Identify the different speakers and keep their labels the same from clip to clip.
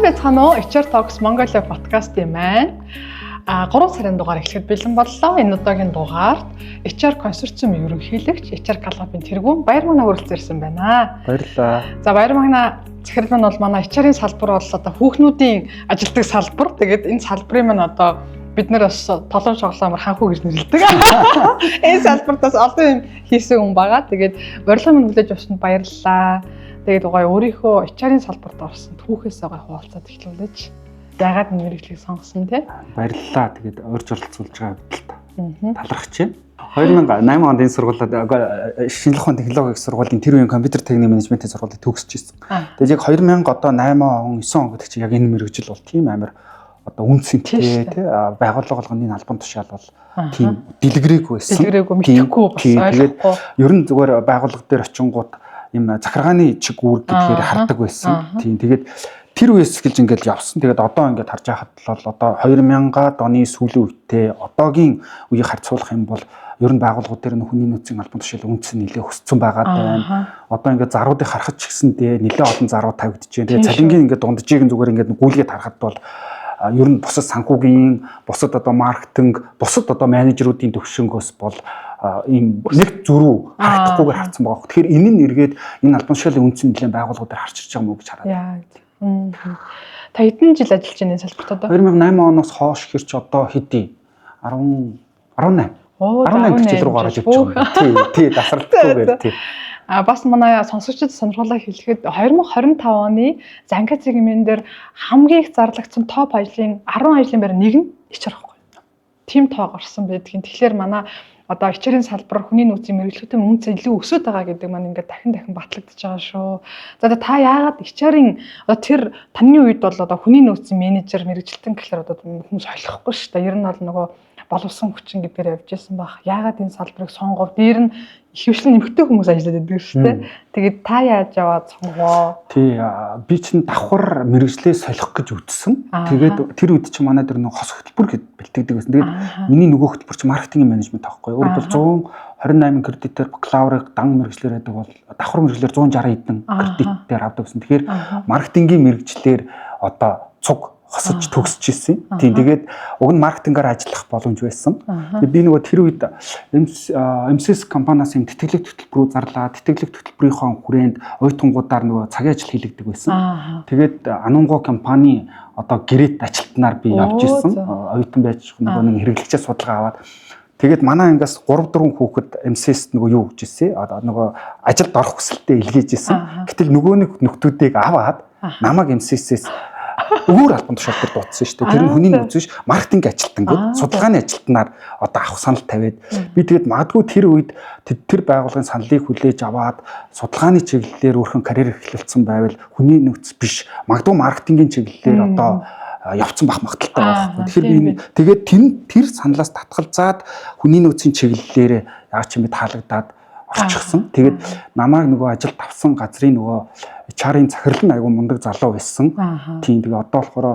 Speaker 1: Сайн байцгаана уу? HR Talks Mongolia подкастын маань 3 сарын дугаар эхлэхэд бэлэн боллоо. Энэ удаагийн дугаард HR консорциум ерөнхийлөгч, HR Club-ын тэргүүн Баярмагна хүрэлцэн ирсэн байна.
Speaker 2: Баярлалаа.
Speaker 1: За, Баярмагна захирал маань бол манай HR-ийн салбар бол одоо хүүхнүүдийн ажилтдаг салбар. Тэгээд энэ салбарын маань одоо бид нар бас толон шоглоомор ханхүү гэж нэрлэдэг. Энэ салбарт бас олон юм хийсэн хүн байгаа. Тэгээд урилга минь хүлээж авсанд баярлалаа. Тэгээд гоё өөрийнхөө HR-ийн салбарт орсон түүхээсээ гоё хуваалцаад эхлүүлээч. Яагаад энэ мэргэжлийг сонгосон те?
Speaker 2: Баярлалаа. Тэгээд урьж оролцуулж байгаа бидэлт талархаж байна. 2008 онд энэ сургуулиуд шинжлэх ухааны технологийн сургуулийн тэр үеийн компьютер техникийн менежментийн сургуулийг төгсөж ирсэн. Тэгээд яг 2008 он, 9 он гэдэг чинь яг энэ мэргэжил бол тийм амар одоо үн цэнтэй тий, байгууллага болгоны албан тушаал бол тийм дэлгэрээгүй байсан.
Speaker 1: Дэлгэрээгүй, мэдэхгүй бас,
Speaker 2: ойлгохгүй. Тэгээд ер нь зүгээр байгууллага дээр очингууд юм захиргааны чиг үүрэг гэдгээр хардаг байсан. Тийм, тэгээд тэр үеэс эхэлж ингээл явсан. Тэгээд одоо ингээд харж байхад бол одоо 2000-аад оны сүүлийн үедээ одоогийн үеийг харьцуулах юм бол ер нь байгууллагууд дээр нь хүний нөөцийн албан тушаал үндэс нь нэлээд өссөн байгаа даа. Одоо ингээд заруудыг харахад ч гэсэндээ нэлээд олон зарууд тавигдаж байна. Тэгээд цалингийн ингээд дунджийг зүгээр ингээд гүйлгээд харахад бол ер нь бусад санхүүгийн, бусад одоо маркетинг, бусад одоо менежерүүдийн төвшөнгөөс бол ийм нэг зөрүү харагдахгүйгээр харцсан байгаа. Тэгэхээр энэ нь эргээд энэ албан тушаалын үндсэн нэлээд байгууллагууд дээр харж ирж байгаа юм уу гэж хараад.
Speaker 1: Яа. Та хэдэн жил ажиллаж байна энэ салбарт одоо?
Speaker 2: 2008 оноос хойш хэрч одоо хэдий 10 18 18 жил рүү гараад явж байгаа. Тий, тий, дасралтгүйгээр тий.
Speaker 1: А бас манай сонсогчдод сонирхолтой хэлэхэд 2025 оны Занка сегмент дээр хамгийн их зарлагдсан топ ажлын 10 ажлын байр нэг нь HR байхгүй. Тим тоо гарсан байдгийн. Тэгэхээр манай одоо HR-ийн салбар, хүний нөөцийн мэргэжлүүдийн үнцээ илүү өсөд байгаа гэдэг маань ингээд дахин дахин батлагдчихж байгаа шүү. За, та яагаад HR-ийн одоо тэр таны үед бол одоо хүний нөөцийн менежер мэргэжилтэн гэхлээр одоо хүмүүс ойлгохгүй шүү дээ. Ер нь бол нөгөө боловсон хүчин гэдгээр явж исэн баг. Яагаад энэ салбарыг сонгов? Дээр нь ихэвчлэн эмэгтэй хүмүүс ажиллаад байдаг шүү дээ. Тэгээд та яаж яваад сонгоо?
Speaker 2: Тий, би чинь давхар мэргэжлээ солих гэж үзсэн. Тэгээд тэр үед чинь манай дээр нэг хос хөтөлбөр гэд бэлтгэдэг байсан. Тэгээд миний нөгөө хөтөлбөр чинь маркетинг менежмент таахгүй. Өөрөөр хэлбэл 128 кредитээр бакалаврыг дан мэргэжлээр байдаг бол давхар мэргэжлээр 160 хэдэн кредитээр авдаг гэсэн. Тэгэхээр маркетингийн мэргэжлээр одоо цуг хосож төгсөж ирсэн. Тийм, тэгээд уг нь маркетингаар ажиллах боломж байсан. Би нөгөө тэр үед MCS компаниас юм тэтгэлэг хөтөлбөрүү зарлаа. Тэтгэлэг хөтөлбөрийнхөө хүрээнд оюутангуудаар нөгөө цагийн ажил хийлэгдэг байсан. Тэгээд Анунгоо компани одоо гэрээт ажилтнаар би явж ирсэн. Оюутан байж нөгөө нэг хэрэглэгчээ судалгаа аваад. Тэгээд манай ангиас 3 4 хүүхэд MCS нөгөө юу гэж ирсэн. Одоо нөгөө ажилд орох хүсэлтэд илгээж ирсэн. Гэтэл нөгөө нэг нөхдүүдийг аваад намайг MCS-ээс өөр албан тушаал дээр дуудсан шүү дээ. Тэр нь хүний нөөц биш, маркетинг ажилтан гээд судалгааны ажилтнаар одоо авах санал тавиад, би тэгээд магадгүй тэр үед тэр байгууллагын саналыг хүлээж аваад судалгааны чиглэлээр өөрхөн карьер эхлүүлсэн байвал хүний нөөц биш, магадгүй маркетингийн чиглэлээр одоо явцсан байх магадaltaй байхгүй. Тэгэхээр би тэгээд тэр саналаас татгалзаад хүний нөөцийн чиглэлээр яг ч юм бэ таалагдаад орчихсон. Тэгээд намайг нөгөө ажилд авсан газрын нөгөө HR-ын захирал нь айгүй мундаг залуу байсан. Тийм, тэгээ одоо болохоор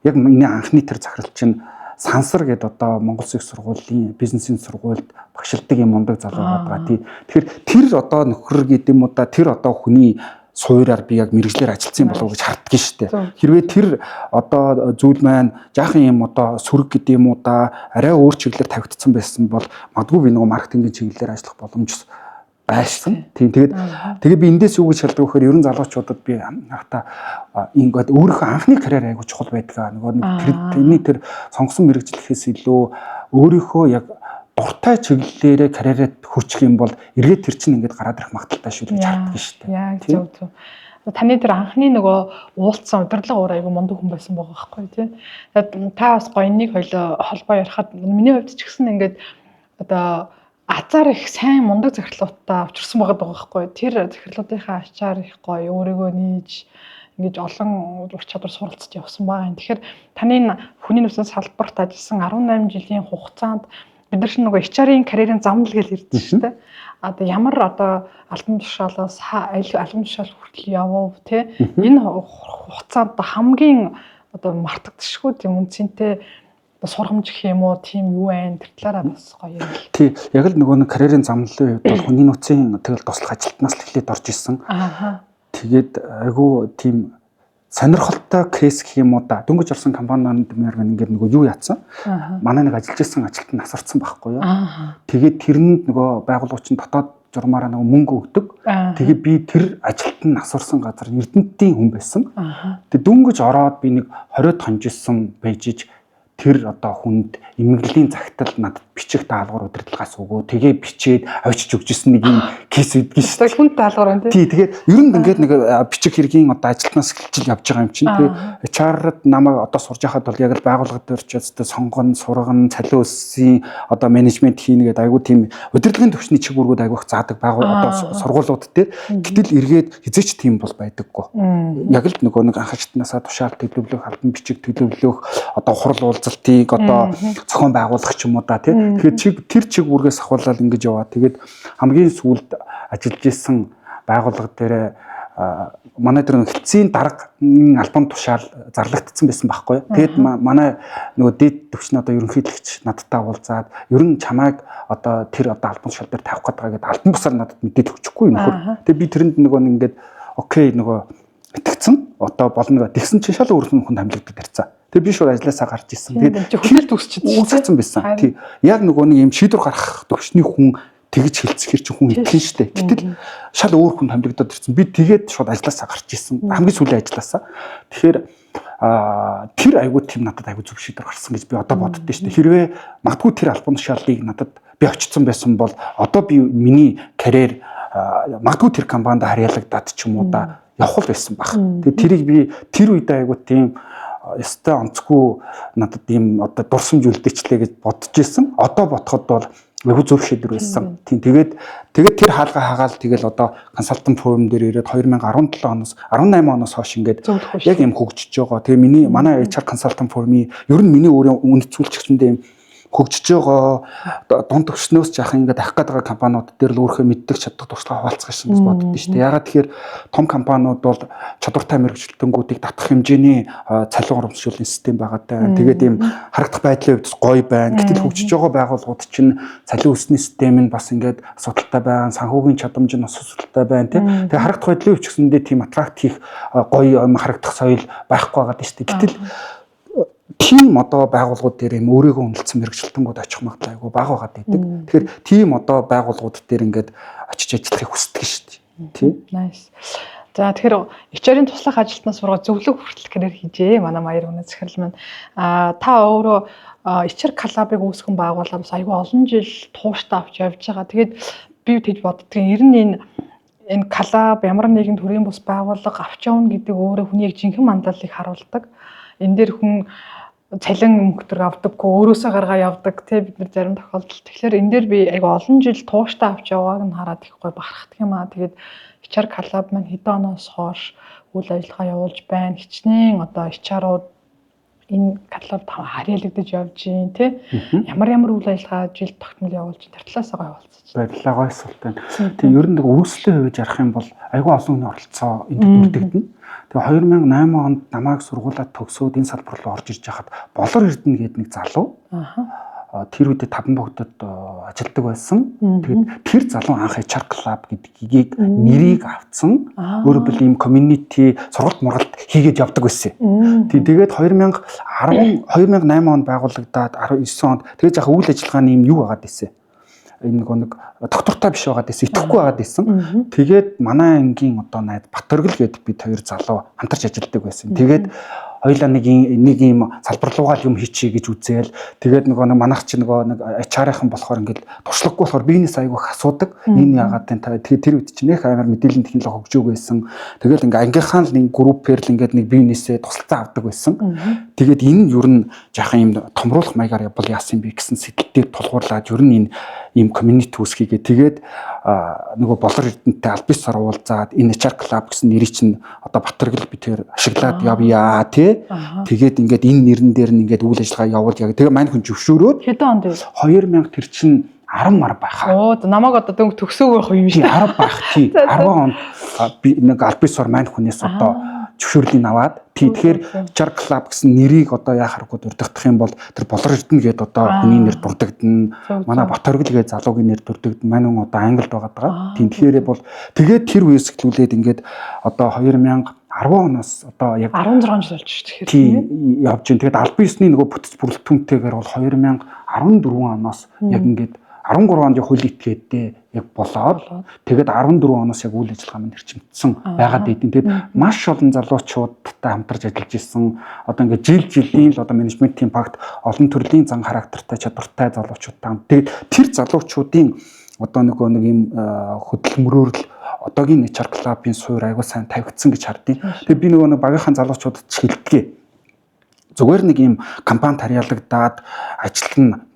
Speaker 2: яг миний анхны тэр захирал чинь Сансар гэдэг одоо Монгол Улсын их сургуулийн бизнесийн сургуульд багшилдаг юм мундаг залуу байгаа. Тийм. Тэгэхээр тэр одоо нөхөр гэдэг юм уу да, тэр одоо хүний суураар би яг мэргэжлээр ажилласан болов уу гэж харддаг шүү дээ. Хэрвээ тэр одоо зүйл маань жаахан юм одоо сөрөг гэдэг юм уу да, арай өөр чиглэлээр тавигдсан байсан бол магадгүй би нөгөө маркетингийн чиглэлээр ажиллах боломж байсан. Тийм, тэгээд тэгээ би эндээс юу гэж шалдаг вэ гэхээр ер нь залуучуудад би хата ингээд өөрийнхөө анхны карьер айгуу чухал байдаг. Нөгөө нэг тэр тэрний тэр сонгосон мэргэжлэхээс илүү өөрийнхөө яг дуртай чиглэлээрээ карьерээ хөгжих юм бол эргээд тэр чинь ингээд гараад ирэх магадaltaй шүү гэж харддаг шүү дээ.
Speaker 1: Яг зөв зөв. Таны тэр анхны нөгөө уулзсан удирдлага өөр айгу мундаг хүн байсан байгаа байхгүй тий. Тэгээд та бас гоё энийг хоёлоо холбоо ярихад миний хувьд ч гэсэн ингээд одоо азар их сайн мундаг захирлуудтай учирсан байгаа байхгүй. Тэр захирлуудынхаа ачаар их гоё өөрийгөө нээж ингэж олон ур чадвар суралцж явсан байгаа юм. Тэгэхээр таны хүний нөөцийн салбарт ажилласан 18 жилийн хугацаанд бид нар чинь нөгөө HR-ийн карьерийн замнал гэж ирдэ шүү дээ. Одоо ямар одоо албан тушаалаас албан тушаал хүртэл явав те, энэ хугацаанд хамгийн одоо мартагдшгүй тийм үнцэнтэй сургамж гэх юм уу, тийм юу байна, тэр талаараа бас гоё юм.
Speaker 2: Тий, яг л нөгөө нэг карьерийн замналын хувьд бол хүний нөөцийн тэгэл туслах ажилтнаас л эхлээд орж исэн. Тэгээд айгүй тийм сонирхолтой case гэх юм уу да. Дөнгөж орсон компаниуд мэр ингээд нөгөө юу яатсан. Манай нэг ажиллаж исэн ажилт нь нас барсан байхгүй юу. Тэгээд тэрэнд нөгөө байгууллага чинь дотоод журмаараа нөгөө мөнгө өгдөг. Тэгээд би тэр ажилт нь нас барсан газар Эрдэнэтийн хүн байсан. Тэгээд дөнгөж ороод би нэг 20 тонжилсан байж иж тэр одоо хүнд эмнэлгийн загтал надад бичих даалгавар удирдлагаас өгөө. Тэгээ бичээд авчиж өгчсэн нэг юм case өгдөн шүү
Speaker 1: дээ. Хүнд даалгавар байна
Speaker 2: тий. Тэгээд ер нь ингээд нэг бичих хэргийн одоо ажилтнаас эхэлж явж байгаа юм чинь. Тэгээ HR-д намайг одоо сурж байхад бол яг л байгууллага дээр ч өстө сонгон, сурган, цалин өссөн одоо менежмент хийнэ гэдэг айгуу тийм удирдлагын төвшний чиг үүргүүд айгуу их заадаг байгуул одоо сургуулиуд дээр. Гэтэл эргээд хизээч тийм бол байдаггүй. Яг л нөгөө нэг анх ажилтнаасаа тушаал төлөвлөх, албан бичиг төлөвлөх, одоо хурал уулзалтыг одоо зохион байгуулах ч юм уу да тий. Тэгэхээр чиг тэр чиг үүргээс ахуулаад ингэж яваа. Тэгээд хамгийн сүүлд ажиллаж исэн байгууллага дээр манай тэр хэлтсийн даргын албан тушаал зарлагдсан байсан байхгүй. Тэгээд манай нөгөө дээд төвчний одоо ерөнхийлөгч надтай уулзаад ер нь чамайг одоо тэр одоо албан тушаал дээр тавих гээд байгаа гэдээ албан бусаар надад мэдээлэл өгчихгүй нөхөр. Тэгээд би тэрэнд нөгөө ингээд окей нөгөө итгэцэн одоо болно гэх. Тэгсэн чинь шал өөр хүн хамлагдаад ирцээ. Тэгээ би шууд ажилласаа гарч ирсэн.
Speaker 1: Тэгээд хүлээлт үүсчихсэн
Speaker 2: байсан. Тий. Яг нөгөө нэг юм шийдвэр гаргах төвшний хүн тэгж хэлцэхэр чинь хүн итгэн штэ. Гэтэл шал өөр хүн хамлагдаад ирсэн. Би тэгээд шууд ажилласаа гарч ирсэн. Хамгийн сүүлийн ажилласаа. Тэгэхээр тэр айгуу тийм надад айгуу зөв шийдвэр гарсан гэж би одоо боддоо штэ. Хэрвээ магадгүй тэр албан тушаалыг надад би очсон байсан бол одоо би миний карьер магадгүй тэр компанид харьяалагдаад ч юм уу да явах л байсан баг. Тэгээд тэрийг би тэр үедээ айгуу тийм ёстой онцгүй надад ийм одоо дурсамж үлдээчлээ гэж бодож исэн. Одоо бодоход бол айгүй зөв шийдвэр байсан. Тийм тэгээд тэр хаалга хагаал тэгэл одоо consultant firm дээр ирээд 2017 оноос 18 оноос хойш ингээд яг юм хөгжиж байгаа. Тэгээ миний манай HR consultant firm-ийн ер нь миний өөрийн үнэт зүйлчгсэндээ юм хөгжиж байгаа дунд төвшнөөс жаахан ингээд авах гээд байгаа компаниуд дээр л өөрийнхөө мэддэг чаддаг туршлага хуваалцах шин гэж боддоо шүү дээ. Ягаад тэгэхээр том компаниуд бол чадвартай мэргэжилтэнгүүдийг татах хэмжээний цалин урамшууллын систем байгаа даа. Тэгээд ийм харагдах байдлын хувьд гоё байна. Гэтэл хөгжиж байгаа байгууллагууд чинь цалин өсний систем нь бас ингээд асуудалтай байна. Санхүүгийн чадамж нь бас асуудалтай байна тий. Тэгээд харагдах байдлын хувьд ч гэсэндээ тийм attract хийх гоё юм харагдах соёл байхгүй байгаа даа шүү дээ. Гэтэл тийм одоо байгууллагууд дээр юм өөрийгөө үнэлсэн мэргэжилтэнгүүд очих магадлал айгүй бага байгаад байдаг. Тэгэхээр тийм одоо байгууллагууд дээр ингээд очиж ажиллахыг хүсдэг шүү дээ. Тийм.
Speaker 1: Nice. За тэгэхээр HR-ийн туслах ажилтнаас сургаа зөвлөх хүртэл карьер хийжээ. Манай Маяр үнэ захирал маань. Та өөрөө HR club-ыг үүсгэн байгуулаад бас айгүй олон жил тууштай авч явж байгаа. Тэгээд би тэгж боддгийн ер нь энэ club ямар нэгэн төрлийн бус байгууллага авч явна гэдэг өөрөө хүний яг жинхэнэ мандалыг харуулдаг. Энэ дээр хүн цалин мөнгө төр авдаггүй өөрөөсөө гаргаа явдаг тий бид нар зарим тохиолдолд. Тэгэхээр энэ дээр би айгүй олон жил тууштай авч явааг нь хараад их гой бахархдаг юм аа. Тэгээд HR club маань хэдэн оноос хойш үйл ажиллагаа явуулж байна. Хичнээн одоо HR-ууд энэ club харьяалагдаж явж гин тий. Ямар ямар үйл ажиллагаа жил тогтмол явуулж тэр талаас гоё хуваалцаж.
Speaker 2: Баярлалаа, гоё асуулт байна. Тэгээ ер нь нэг үргэлжлэлийн хувьд ярих юм бол айгүй олон хүний оролцоо энд бүрдэгдэнэ. Тэгээ 2008 онд намайг сургуулаад төгсөөд энэ салбар руу орж ирж байхад Болор Эрдэнэ гэдэг нэг залуу. Тэр үедээ таван богдод ажилладаг байсан. Тэгээд тэр залуу анх HR Club гэдгийг нэрийг авцсан. Өөрөөр хэлбэл ийм community сургалт мургалт хийгээд явдаг байсан. Тэгээд 2010 2008 онд байгуулагдаад 19 онд тэгээд яг үйл ажиллагааны ийм юу байгаад байсан. Ийм нэг доктортой биш байгаад байсан, итгэхгүй байгаад байсан. Тэгээд манай ангийн одоо найз Батөргөл гэдэг бид хоёр залуу хамтарч ажилладаг байсан. Тэгээд хоёлаа нэг юм салбар руугаа л юм хийчихье гэж үзээл. Тэгээд нөгөө нэг манайх чи нөгөө нэг HR-ийнхан болохоор ингээд туршлагагүй болохоор бизнес айгүйх асуудаг. Энэ яагаад энэ та тэгээд тэр үед чинь нэх амар мэдээллийн технологи хөгжөөг байсан. Тэгэл ингээ ангийнхаа л нэг группээр л ингээд нэг бизнесээ тусалцаа авдаг байсан. Тэгээд энэ нь ер нь жаахан юм томруулах маягаар явбал яасан бэ гэсэн сэтэл дээр тулгуурлаад ер нь энэ ийм community үүсгэгээ. Тэгээд нөгөө Болор Эрдэнэтэй аль бисаар уулзаад энэ HR Club гэсэн нэрийг чинь одоо Батөргөл би тэр ашиглаад явъя тий. Тэгээд ингээд энэ нэрэн дээр нь ингээд үйл ажиллагаа явуул яг. Тэгээ мань хүн зөвшөөрөөд
Speaker 1: хэдэн онд вэ?
Speaker 2: 2000 тэр чинь 10 мар байхаа.
Speaker 1: Оо намайг одоо дөнгө төгсөөг байх юм
Speaker 2: шиг. 10 байх тий. 10 онд би нэг аль бисаар мань хүнээс одоо зөвшөөрлийг аваад тий. Тэгэхээр HR Club гэсэн нэрийг одоо яа харахгүй дурдах юм бол тэр Болор Эрдэнэ гээд одоо хүний нэр дурдагдана. Манай Батөргөл гээд залуугийн нэр дурдагдана. Мань хүн одоо Англид байгаа даа. Тийм тэгэхээр бол тэгээд тэр үеэс эхлүүлээд ингээд одоо 2018 оноос одоо яг
Speaker 1: 16 жил болж шүү дээ.
Speaker 2: Тийм явж байна. Тэгээд албан ёсны нөгөө бүтц бүрэлдэхүүнтэйгээр бол 2014 оноос яг ингээд 13 онд яг хууль этгээдээ яг болоод тэгээд 14 оноос яг үйл ажиллагаа минь эрчимдсэн байгаад байдیں۔ Тэгээд маш олон залуучуудтай хамтарч ажиллаж исэн. Одоо ингээд жил жилийн л одоо менежментийн багт олон төрлийн зан характертай, чадвартай залуучуудтай. Тэгээд тэр залуучуудын одоо нөгөө нэг юм хөдөлмөрөөр л одоогийн HR Club-ын суур аягүй сайн тавигдсан гэж хардیں۔ Тэгээд би нөгөө нэг багийнхаа залуучуудад ч хэлдэг. Зүгээр нэг юм компанид харьяалагдаад ажиллана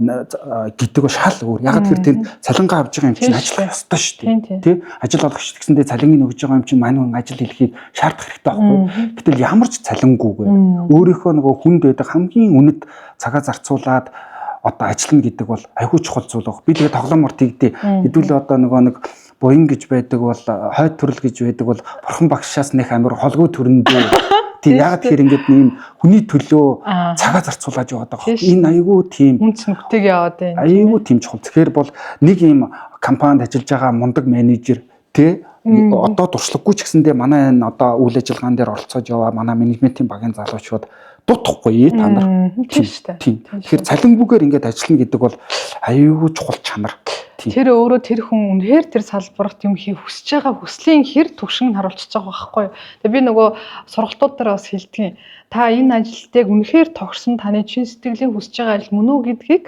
Speaker 2: гэдэг нь шал өөр. Яг тэр тэнд цалингаа авж байгаа юм чинь ажиллах ёстой шүү дээ. Тэ? Ажил олгогч гэсэндээ цалингийг өгж байгаа юм чинь мань хүн ажил хийхийг шаардах хэрэгтэй байхгүй. Гэтэл ямар ч цалингүйгээр өөрийнхөө нөгөө хүнд байдаг хамгийн үнэт цагаа зарцуулаад одоо ажиллана гэдэг бол айгүй чухал зүйл баг. Би тэгээ тоглоомор тэгдээ. Хэдүүлээ одоо нөгөө нэг буян гэж байдаг бол, хойд төрөл гэж байдаг бол бурхан багшаас нэх амар холгүй төрөндөө. Тийм, яг тэгэхээр ингээд нэм хүний төлөө цагаа зарцуулаад яваад байгаа. Энэ айгүй тийм
Speaker 1: үнц нүгтэйг яваад байна.
Speaker 2: Айгүй тийм чухал. Тэгэхээр бол нэг ийм компанид ажиллаж байгаа мундаг менежер, тэ, одоо туршлагагүй ч гэсэндээ манай энэ одоо үйл ажиллагаан дээр оролцож яваа манай менежментийн багийн залуучууд дутхгүй та нар.
Speaker 1: Тийм шүү дээ.
Speaker 2: Тийм. Тэгэхээр цалингүйгээр ингээд ажиллана гэдэг бол аюулгүй чухал чанар.
Speaker 1: Тийм. Тэр өөрөө тэр хүн үнэхээр тэр салбарт юм хийх хүсэж байгаа хүслийн хэр түвшинг харуулчихж байгаа байхгүй юу. Тэгээ би нөгөө сургалтууд дээр бас хэлдэг. Та энэ ажилтыг үнэхээр тохирсон, таны чин сэтгэлийн хүсэж байгаа ажил мөн үү гэдгийг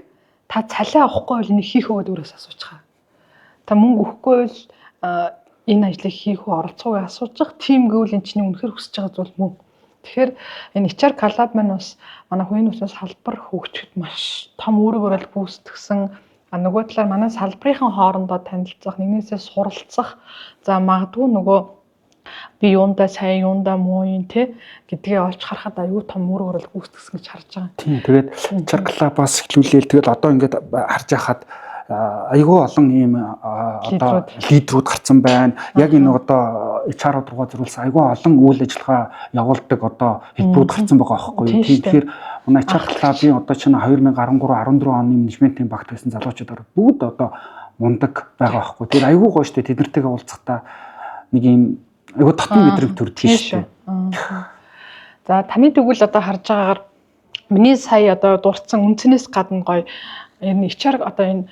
Speaker 1: та цалин авахгүй бол энийг хийх үү гэдээ өөрөөс асуучих. Та мөнгө өгөхгүй бол энэ ажлыг хийх үү, оролцох уу гэж асуучих. Тийм гэвэл энэ чиний үнэхээр хүсэж байгаа зүйл мөн. Тэгэхээр энэ HR Club маань бас манай хүний нөөцийн салбар хөгжихэд маш том үүрэг өрөөл гүйцэтгсэн. А нөгөө талаар манай салбарынхан хоорондоо танилцах, нэгнээсээ суралцах, за магадгүй нөгөө би юундаа сайн, юундаа муу юм те гэдгээ олж харахад аюу том үүрэг өрөөл гүйцэтгсэн гэж харж байгаа.
Speaker 2: Тийм, тэгээд HR Club-аас эхлүүлээл тэгээд одоо ингээд харж байхад айгүй олон ийм одоо лидерүүд гарцсан байна. Яг энэ одоо HR руугаа зориулсан айгүй олон үйл ажиллагаа явуулдаг одоо хэлбэрүүд гарцсан байгаа байхгүй юу. Тэгэхээр манай HR Club-ын одоо чинь 2013 14 оны менежментийн багт байсан залуучуудаар бүгд одоо мундаг байгаа байхгүй. Тэр айгүй гоё штэ, тэд нартэйгээ уулзахдаа нэг ийм айгүй татан мэдрэмж төрдөг штэ.
Speaker 1: За, таны тэгвэл одоо харж байгаагаар миний сая одоо дурдсан үндсэнээс гадна гоё энэ HR одоо энэ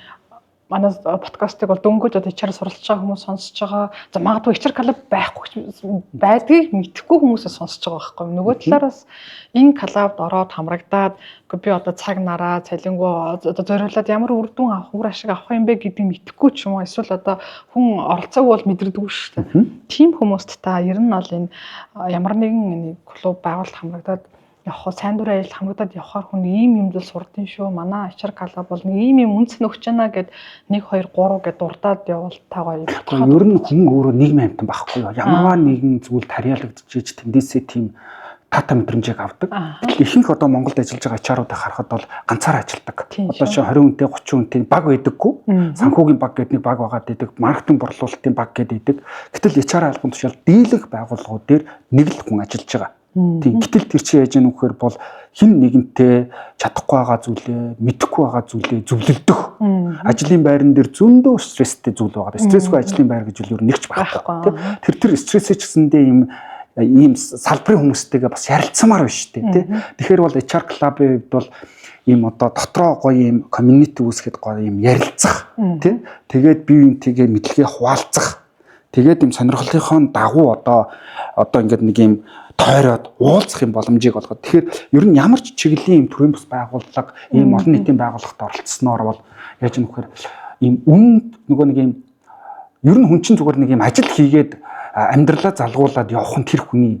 Speaker 1: манай подкастыг бол дөнгөж одоо HR суралцж байгаа хүмүүс сонсож байгаа. За, магадгүй HR club байхгүй байдгийг мэдэхгүй хүмүүсээ сонсож байгаа байхгүй. Нөгөө талаар бас энэ club-д ороод хамрагдаад би одоо цаг нараа цалингуу одоо зориулаад ямар үр дүн авах, үр ашиг авах юм бэ гэдгийг мэдэхгүй ч юм уу, эсвэл одоо хүн оролцоогүй бол мэдрдэггүй шүү дээ. Тийм хүмүүст та ер нь бол энэ ямар нэгэн энэ клуб байгуулалт хамрагдаад явах, сайн дурын ажил хамрагдаад явахаар хүн ийм юм зүйл сурдсан шүү. Манай HR club бол нэг ийм юм үнц нөхч байна гэд 1 2 3 гэд дурдаад явбал та гоё.
Speaker 2: Ер нь хүн өөрөө нийгмийн амьтан байхгүй юу? Ямарваа нэгэн зүйл харьяалагдчихэж тэндээсээ тийм тата мэдрэмжийг авдаг. Тэгэхээр ихэнх одоо Монголд ажиллаж байгаа HR-уудыг харахад бол ганцаараа ажилладаг. Одоо чи 20 хүнтэй, 30 хүнтэй баг байдаггүй. Санхүүгийн баг гэдэг нэг баг байгаад байдаг, маркетинг борлуулалтын баг гэдэг байдаг. Гэтэл HR албан тушаал дийлэнх байгууллагууд дээр нэг л хүн ажиллаж байгаа. Тийм. Гэтэл тэр чи яаж яах вэ гэхээр бол хэн нэгэнтэй чадахгүй байгаа зүйлээ, мэдэхгүй байгаа зүйлээ зөвлөлдөх. Ажлын байран дээр зөндөө стресстэй зүйл байгаа. Стрессгүй ажлын байр гэж юу нэг ч байхгүй. Тэр стрессээ ч гэсэндээ ийм салбарын хүмүүстэйгээ бас ярилцсамаар байна шүү дээ, тий. Тэгэхээр бол HR Club-ын хувьд бол ийм одоо дотроо гоё ийм community үүсгэхэд гоё ийм ярилцах, тий. Тэгээд бие биентэйгээ мэдлэгээ хуваалцах. Тэгээд ийм сонирхлынхоо дагуу одоо ингээд нэг ийм тойроод уулзах юм боломжийг олгоод. Тэгэхээр ер нь ямар ч чиглэлийн ийм төрийн бус байгууллага, ийм олон нийтийн байгууллагад оролцсноор бол яаж юм гэхээр ийм үн нөгөө нэг ийм ер нь хүн чинь зүгээр нэг ийм ажил хийгээд амьдралаа залгуулад явах нь тэр хүний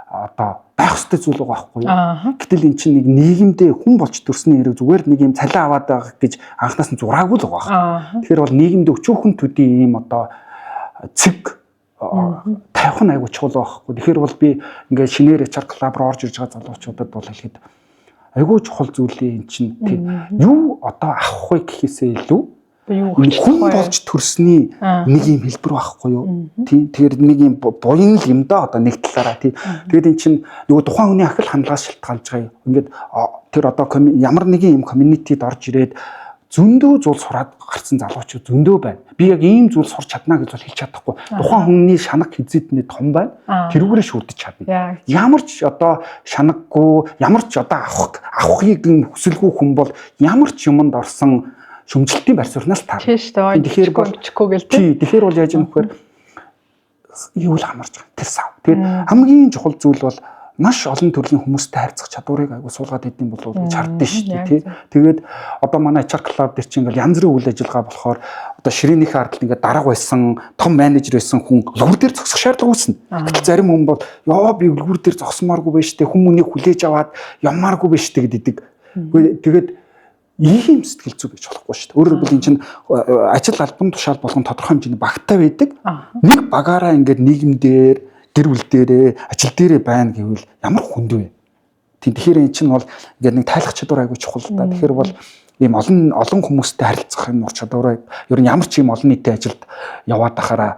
Speaker 2: одоо байх ёстой зүйл байгаа байхгүй юу. Гэтэл эн чинь нэг нийгэмдээ хүн болж төрсний хэрэг зүгээр нэг юм цалин аваад байгаа гэж анхнаас нь зураагүй л байгаа. Тэгэхээр бол нийгэмдээ өчүүхэн төдий ийм одоо цэг тавих нь айгуу чухал байхгүй. Тэгэхээр бол би ингээд шинээр HR Club руу орж ирж байгаа залуучуудад бол хэлэхэд айгуу чухал зүйлээ эн чинь тийм юу одоо авах вэ гэхээсээ илүү
Speaker 1: юу
Speaker 2: хүн болж төрсний нэг юм хэлбэр байхгүй юу? Тийм. Тэгэхээр нэг юм буян л юм да одоо нэг талаараа тийм. Тэгээд эн чинь нөгөө тухайн хүний ахил хандлагаас шалтгаалж байгаа юм. Ингээд тэр одоо ямар нэгэн юм community-д орж ирээд Зөндөө зүйл сураад гарсан залуучууд зөндөө байна. Би яг ийм зүйл сурч чадна гэж бол хэлж чадахгүй. Тухайн хүний шанаг хизээдний том байна. Тэрүүгээрээ шүрдэж чадна. Ямар ч одоо шанаггүй, ямар ч одоо авахыг хүсэлгүй хүн бол ямар ч юмд орсон шөмжилтийн барь суурнаас таарна.
Speaker 1: Тийм шүү дээ.
Speaker 2: Тэгэхээр бол
Speaker 1: бичихгүй гэл тийм.
Speaker 2: Тэгэхээр бол яаж юм вэхээр юу л хамарч байгаа. Тэр сав. Тэгээд хамгийн чухал зүйл бол маш олон төрлийн хүмүүстэй харьцах чадварыг айгуу суулгаад идэм болов уу гэж хардсан шүү дээ тий. Тэгээд одоо манай HR Club дээр чинь ингээл янз бүрийн үйл ажиллагаа болохоор одоо ширээнийхээ ардл ингээд дарга байсан, том менежер байсан хүн үлгүр дээр зогсох шаардлага үүснэ. Гэтэл зарим хүн бол ёо би үлгүр дээр зогсмооргүй байж тээ, хүн мөнийг хүлээж аваад ямааргүй байж тээ гэдэг. Тэгээд ийм сэтгэл зүй байж болохгүй шүү дээ. Өөрөөр хэлбэл энэ чинь ажил албан тушаал болгон тодорхой хэмжээний багтай байдаг. Нэг багаараа ингээд нийгэмдэр, гэр бүл дээрээ, ажил дээрээ байна гэвэл ямар хүнд вэ? Тийм, тэгэхээр энэ чинь бол ингээд нэг тайлах чадвар айгүй чухал л да. Тэгэхээр бол ийм олон олон хүмүүстэй харилцах юм ур чадвараа ер нь ямар ч юм олон нийтийн ажилд яваад ахаараа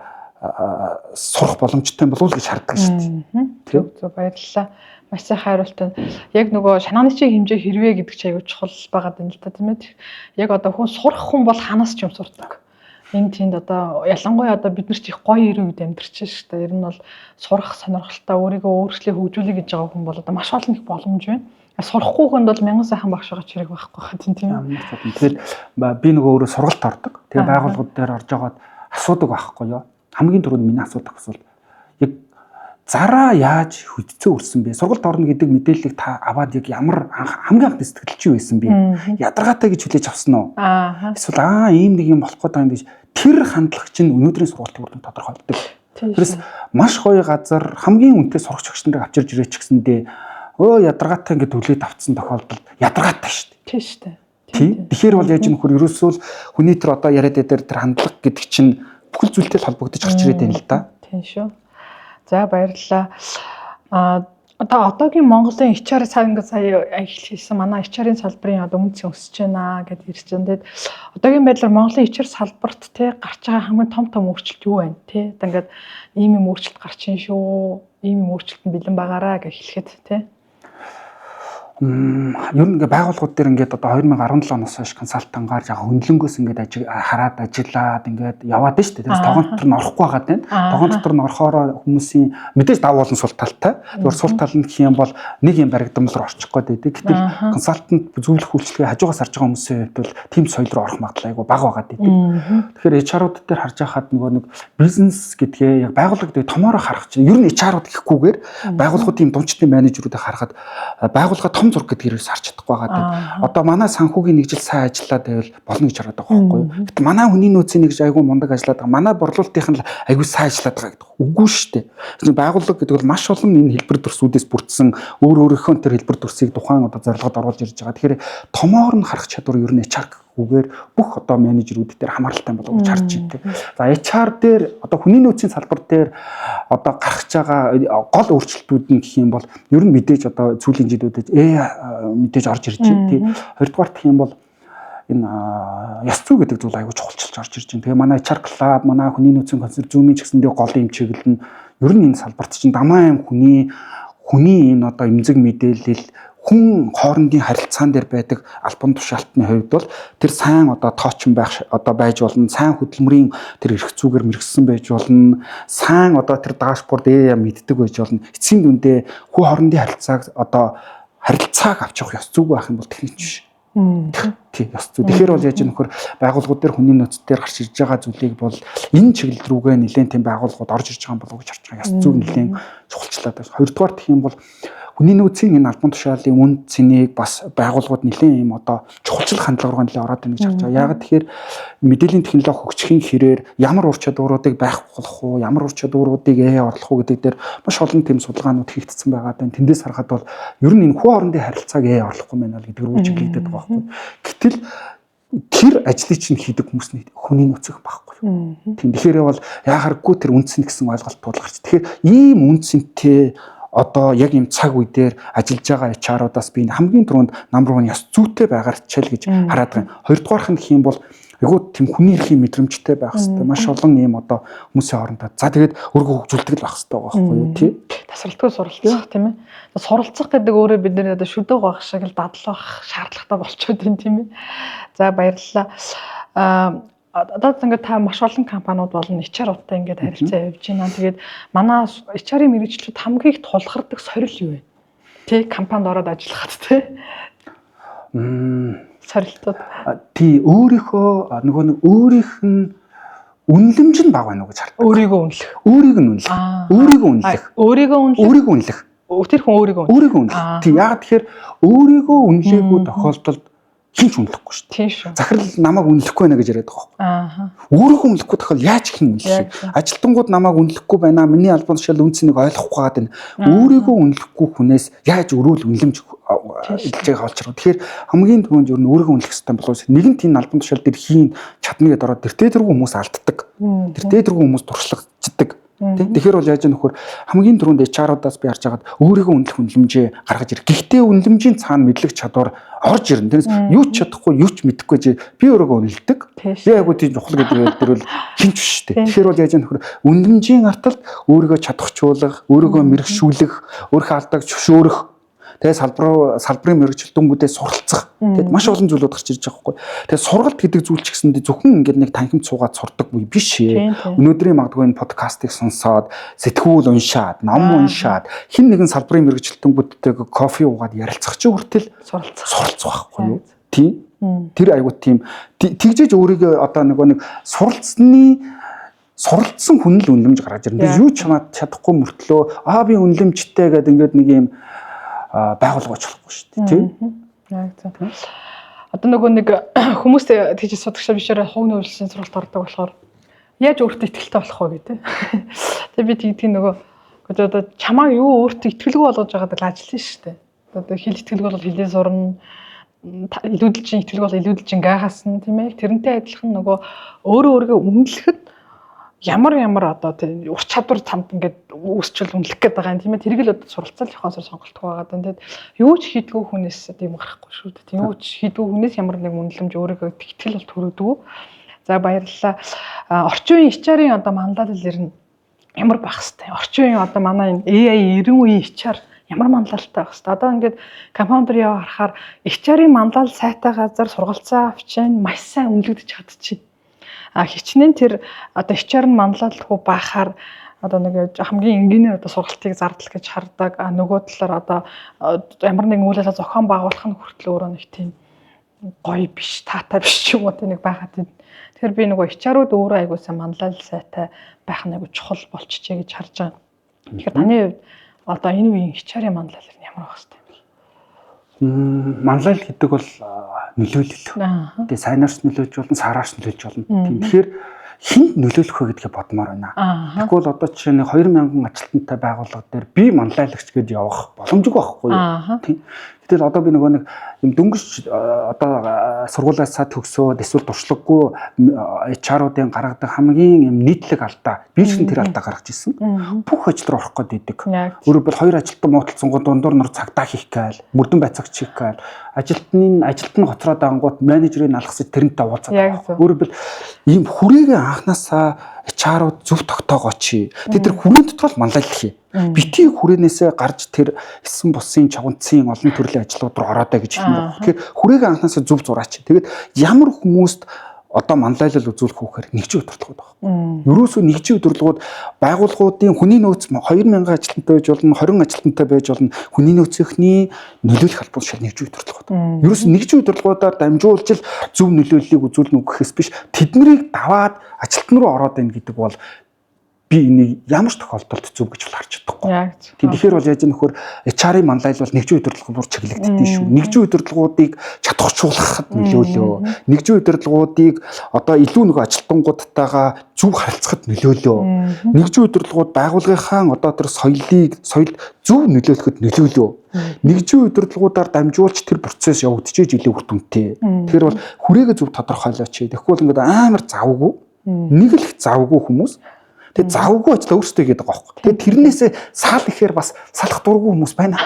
Speaker 2: сурах боломжтой болов уу гэж харддаг шүү дээ.
Speaker 1: Тийм. Зөв, баярлалаа. Маш сайн хариулт байна. Яг нөгөө шанааны чинь хэмжээ хэрвээ гэдэг чинь аюул чухал байгаа юм л та, тийм ээ. Яг одоо хүн сурах хүн бол ханаас ч юм сурдаг. Энэ тэнд одоо ялангуяа одоо бид нар ч их гоё ирэн үед амьдарч шүү дээ. Ер нь бол сурах сонирхолтой, өөрийгөө өөрчлөө хөгжүүлэх гэж байгаа хүн бол одоо маш олон их боломж байна. Сурахгүй хүнд бол мянган сайхан багш байгаа ч хэрэг байхгүй хаа, тийм тийм.
Speaker 2: Тэгэхээр би нөгөө өөрөө сургалт ордог. Тэгээ байгууллагууд дээр орж байгаад асуудаг байхгүй юу? Хамгийн түрүүнд миний асуудаг асуулт яг зараа яаж хөдөлцөө өрсөн бэ? Сургалт орно гэдэг мэдээллийг та аваад яг ямар хамгийн анхны сэтгэл чи байсан бэ? Ядаргаатай гэж хүлээж авсан уу? Эсвэл ийм нэг юм болох гээд байгаа юм гэж тэр хандлага чинь өнөөдрийн сургалтын үр дүн тодорхойлдог. Тэрс маш гоё газар хамгийн үнэтэй сурагч багш нарыг авчирж ирээч гэсэндээ өө ядаргаатай ингээд хүлээд авцсан тохиолдолд ядаргаатай шүү дээ.
Speaker 1: Тийм шүү дээ.
Speaker 2: Тийм. Тэгэхээр бол яаж нөхөр ерөөсөө л хүний тэр одоо яриад дээр тэр хандлага гэдэг чинь бүхэл зүйлтэй л холбогдож гарч ирээд байна л да.
Speaker 1: Тийм шүү. За баярлалаа. Одоо одоогийн Монголын HR сая ингээд сая эхэлсэн манай HR-ын салбарын одоо үнц өсөж байна гэдээ ирж байна. Тэгээд одоогийн байдлаар Монголын HR салбарт те гарч байгаа хамгийн том том өөрчлөлт юу байна те? Одоо ингээд ийм юм өөрчлөлт гарч ин шүү. Ийм юм өөрчлөлт нь бэлэн байгаараа гэж хэлэхэд те.
Speaker 2: Ер нь ингээ байгууллагууд дээр ингээд одоо 2017 оноос хойш консалтангаар жаа хөндлөнгөөс ингээд хараад ажиллаад ингээд яваад нь шүү дээ. Тэрс тогоон дотор нь орохгүй байгаа даа. Тогоон дотор нь орохоор хүмүүсийн мэдээж давуу болон сул талтай. Зүгээр сул тал нь гэх юм бол нэг юм баригдамал руу орчих гээд байдаг. Гэтэл консалтант зөвлөх үйлчилгээ хажуугаас харж байгаа хүмүүсийн хувьд бол тийм соёл руу орох магадлал айгүй бага байгаа гэдэг. Тэгэхээр HR-ууд дээр харж байхад нөгөө нэг бизнес гэдгээ яг байгууллага гэдэг томоороо харах чинь ер нь HR-ууд гэхгүйгээр байгууллагуудын думчдын менежерүүдийг харахад байгууллага том зураг гэдгийг ерөөс харж чадахгүй байгаа даа. Одоо манай санхүүгийн нэг жил сайн ажиллаад байвал болно гэж хараад байгаа байхгүй юу? Гэтэл манай хүний нөөцийн нэг жил айгүй мундаг ажиллаад байгаа. Манай борлуулалтынх нь айгүй сайн ажиллаад байгаа гэдэг. Үгүй шүү дээ. Байгууллага гэдэг бол маш олон энэ хэлбэр дүрсүүдээс бүрдсэн өөр өөрийнхөө тэр хэлбэр дүрсийг тухайн одоо зорилгод оруулж ирж байгаа. Тэгэхээр томоор нь харах чадвар ер нь HR гэхгүйгээр бүх одоо менежерүүд дээр хамааралтай болов гэж харж байна. За HR дээр одоо хүний нөөцийн салбар дээр одоо гарах байгаа гол өөрчлөлтүүд нь гэх юм бол ер нь мэдээж одоо сүүлийн жилүүдэд мэдээж орж ирж байна тий. Хоёрдугаар гэх юм бол энэ ёс зүй гэдэг зүйл айгүй чухалчилж орж ирж байна. Тэгээ манай HR Club, манай хүний нөөцийн консорциумын ч гэсэндээ гол юм чиглэл нь ер нь энэ салбарт чинь дамаа юм хүний энэ одоо эмзэг мэдээлэл хүн хоорондын харилцаан дээр байдаг албан тушаалтны хувьд бол тэр сайн одоо тоочин байх одоо байж болно, сайн хөдөлмөрийн тэр эрх зүгээр мэрэгсэн байж болно, сайн одоо тэр дашборд мэддэг байж болно. Эцсийн дүндээ хүн хоорондын харилцааг одоо харилцааг авч явах ёс зүйгүй байх юм бол техникч биш. Тий, ёс зүй. Тэгэхээр бол яаж нөхөр байгууллагууд дээр хүний нөөц дээр гарч ирж байгаа зүйлийг бол энэ чиглэл рүүгээ нэлээд тийм байгууллагууд орж ирж байгаа юм болов уу гэж харж байгаа. Ёс зүйг нэлээд чухалчлаад байна. Хоёрдугаар гэх юм бол хүний нөөцийн энэ албан тушаалын үн цэнийг бас байгууллагууд нэлээд юм одоо чухалчлах хандлага руу нэлээд ороод байна гэж харж байгаа. Яагаад тэгэхээр мэдээллийн технологи хөгжихийн хэрээр ямар ур чадваруудыг байхгүй болох уу, ямар ур чадваруудыг орлох уу гэдэг дээр маш олон тийм судалгаанууд хийгдсэн байгаа даа. Тэндээс харахад бол ер нь энэ хүн хоорондын харилцааг орлохгүй байна л гэдэг рүү чиглэгдээд байгаа байхгүй. Гэтэл тэр ажлыг чинь хийдэг хүмүүс нь хүний нөөцөх байхгүй. Тийм, тэгэхээр бол яхааргүй тэр үнцэн гэсэн ойлголт тулгарч. Тэгэхээр ийм үнцэнтэй одоо яг ийм цаг үе дээр ажиллаж байгаа HR-уудаас би хамгийн түрүүнд number 1 ёс зүйтэй байгаар хичээл гэж хараад байгаа. Хоёрдугаарх нь гэх юм бол Айгуу тийм хүний эрхийн мэдрэмжтэй байх хэрэгтэй. Маш олон ийм одоо хүмүүсийн хоорондоо. За тэгээд өөрийгөө хөгжүүлдэг л байх хэрэгтэй байгаа байхгүй юу тий?
Speaker 1: Тасралтгүй суралцах тийм ээ. Суралцах гэдэг өөрөө бид нар одоо шүдэг байх шиг л дадлах шаардлагатай болчиход байна тийм ээ. За баярлалаа. Одоо ингээд та маш олон компаниуд болон HR-уудтай ингээд харилцаа явж байна. Тэгээд манай HR-ийн мэргэжлүүд хамгийн их тулгардаг сорил юу вэ? Тэ компанид ороод ажиллахад тэ. Сорилтууд.
Speaker 2: Тий, өөрийнхөө нөгөө нэг өөрийнх нь үнэлэмж нь бага байна уу гэж хардаг.
Speaker 1: Өөрийгөө үнэлэх.
Speaker 2: Өөрийг нь үнэлэх. Өөрийгөө үнэлэх.
Speaker 1: Өөрийгөө үнэлэх.
Speaker 2: Өөрийгөө үнэлэх.
Speaker 1: Тэр хүн өөрийгөө үнэлэх.
Speaker 2: Өөрийгөө үнэлэх. Тий, яг тэгэхээр өөрийгөө үнэлээгүй тохиолдолд хэн ч үнэлэхгүй шүү дээ.
Speaker 1: Тийм шүү.
Speaker 2: Захирал намайг үнэлэхгүй байна гэж яриад байгаа байхгүй.
Speaker 1: Аа.
Speaker 2: Өөрийгөө үнэлэхгүй тохиол яаж хэн үнэлэх юм? Ажилтнууд намайг үнэлэхгүй байна. Миний албан тушаал үн цэнийг ойлгохгүй байгаад байна. Өөрийгөө үнэлэхгүй хүнээс яаж өрөөл үнэлэмж илж байгаа олчроо. Тэгэхээр хамгийн түрүүнд ер нь өөрийгөө үнэлэх хэрэгтэй болов. Нэгэнт энэ албан тушаал дээр хийн чадна гэдээ ороод тэртээ тэргүй хүмүүс алддаг. Тэртээ тэргүй хүмүүс туршлагачдаг. Тэгэхээр бол яаж нөхөр хамгийн түрүүнд HR-уудаас би харж байгаад өөрийгөө үнэлэх үнэлэмжээ гаргаж ирэх. Гэхдээ үнэлэмжийн цаана мэдлэг чадвар орж ирнэ. Тэрнээс юу ч чадахгүй, юу ч мэдэхгүй чи би өөрийгөө үнэлдэг. Би айгуу тийм чухал гэдэг дээр бол хинч биш шүү дээ. Тэгэхээр бол яаж нөхөр үнэлэмжийн арталт өөрийгөө чадахжуулах, өөрийгөө мэрэгшүүлэх, өөрийнхөө алдааг зөвшөөрөх, тэгээ салбарын мэргэжилтэнгүүдээ суралцах. Тэгэд маш олон зүйлүүд гарч ирж байгаа байхгүй. Тэгээ сургалт гэдэг зүйл ч гэсэндээ зөвхөн ингээд нэг танхимд суугаад сурдаг үе биш ээ. Өнөөдрийн магадгүй энэ подкастыг сонсоод сэтгүүл уншаад, ном уншаад, хэн нэгэн салбарын мэргэжилтэнгүүдтэйг кофе уугаад ярилцах чи хүртэл суралцах байхгүй юу? Тийм. Тэр айгуу тийм тэгжээж өөрийгөө одоо нөгөө нэг суралцсан хүн л үнэлэмж гаргаж ирнэ. Юу ч чадахгүй мөртлөө аа би үнэлэмжтэй гэдэг ингээд нэг юм байгуулга очлохгүй шүү дээ тийм.
Speaker 1: Яг зөв. Одоо нөгөө нэг хүмүүс тэгж асуудаг шээ бишээрээ хувь нөлөөллийн сургалт ордог болохоор яаж өөртөө итгэлтэй болох вэ гэдэг. Тэгээ би тэгдэг нөгөө одоо чамааг юу өөртөө итгэлгүй болгож байгаад л ажиллана шүү дээ. Одоо хэл итгэлгүй бол хэлээ сурна, илүүдэлчин итгэлгүй бол илүүдэлчин гайхаасна тийм ээ. Тэрнтэй адилхан нөгөө өөрөө өөрийгөө үнэлэхэд ямар одоо тийм ур чадвар танд ингээд үүсчил үнэлэх гээд байгаа юм тийм ээ. Тэрийг л одоо суралцал явахаас сонголтгүй байгаа даа. Тэгэд юу ч хийдгүү хүнээс одоо юм гарахгүй шүү дээ. Тийм юу ч хийдгүү хүнээс ямар нэг үнэлэмж өөрийгөө итгэл бол төрөөдгөө. За баярлалаа. Орчин үеийн HR-ийн одоо манлайлал ер нь ямар байх хэвтэй. Орчин үеийн одоо манай энэ AI 90 үеийн HR ямар манлайлалтай байх хэвтэй. Одоо ингээд компани дээр яваа харахаар HR-ийн манлайлал сайтай газар сургалцаа авчин маш сайн үнэлэгдэж чадчихэв. Хичнээн тэр одоо HR нь манлайлалгүй байхаар одоо нэг хамгийн энгийнээр одоо сургалтыг зардал гэж хардаг. А нөгөө талаар одоо ямар нэгэн үйл ажиллагаа зохион байгуулах нь хүртэл өөрөө нэг тийм гоё биш, таатай биш ч юм уу нэг байгаад байна. Тэгэхээр би нөгөө HR-ууд өөрөө айгуу сайн манлайлал сайтай байх нь айгуу чухал болчихжээ гэж харж байгаа. Тэгэхээр таны хувьд одоо энэ үеийн HR-ийн манлайлал нь ямар байх хэвтэй юм бэ?
Speaker 2: Манлайлал гэдэг бол нөлөөлөл. Тэгээ сайнаарч нөлөөлж болно, сараарч нөлөөлж болно. Тийм. Тэгэхээр хүнд нөлөөлөх вэ гэдгээ бодмоор байна. Тэгэхгүй бол одоо жишээ нь 2000 ажилтнтай байгууллага дээр би манлайлагч гэж явах боломжгүй байхгүй юу? Тийм. Гэтэл одоо би нөгөө нэг юм дөнгөж одоо сургуулиасаа төгсөөд эсвэл туршлагагүй HR-уудын гаргадаг хамгийн юм нийтлэг алдаа. Би ч тэр алдаа гаргаж ирсэн. Бүх ажил руу орох гээд идэг. Өөрөөр хэлбэл хоёр ажилтан муудалцсангууд дундуур нур цагтаа хийх гээл, мөрдөн байцаагч хийх гээл, ажилтны ажилт нь гоцроод ангууд менежерийг алгасаж тэрнтэй уулзаад байгаа. Өөрөөр хэлбэл ийм хүрээгээ анханасаа HR-ууд зөв тогтоогооч. Тэд тэр хүрээн дотор л манлайлах хий. Бити хүрээнээсээ гарч тэр эссэн бусын чавганцын олон төрлийн ажлууд руу ороодой гэж хэлмээр. Тэгэхээр хүрээгээ анханасаа зөв зураач. Тэгээд ямар хүмүүст одоо манлайлал үзүүлэх үхээр нэгжийн удирдлагууд байна. Ерөөсөө нэгжийн удирдлагууд байгууллагуудын хүний нөөц 2000 ажилтнтай байж болно, 20 ажилтнтай байж болно. Хүний нөөцийнхний нөлөөлөх албан тушаал нэгжийн удирдлагууд. Ерөөсөө нэгжийн удирдлагуудаар дамжуулж л зөв нөлөөллийг үзүүлнэ гэхээс биш тэднийг даваад ажилтан руу ороод байна гэдэг бол би энийг ямар ч тохиолдолд зөв гэж бол харж чадахгүй. Тийм тэгэхээр бол яаж нөхөр HR-ын манлайлал бол нэгжийн удирдлага руу чиглэгддэг шүү. Нэгжийн удирдлагуудыг чадварчуулгахад нөлөөлөө. Нэгжийн удирдлагуудыг одоо илүү нөгөө ажилтнуудтайгаа зөв харилцахад нөлөөлөө. Нэгжийн удирдлагууд байгууллагынхаа одоо тэр соёлыг соёлд зөв нөлөөлөхөд нөлөөлөө. Нэгжийн удирдлагуудаар дамжуулж тэр процесс явагдчихэж илүү үр дүнтэй. Тэгэхээр бол хүрээгээ зөв тодорхойлооч. Тэгэхгүй бол ингээд амар завгүй. Нэг л их завгүй хүмүүс. Тэгээ завгүй ажил өөрсдөө хийгээд байгаа байхгүй. Тэгээ тэрнээсээ сал ихээр бас салах дургүй хүмүүс байна.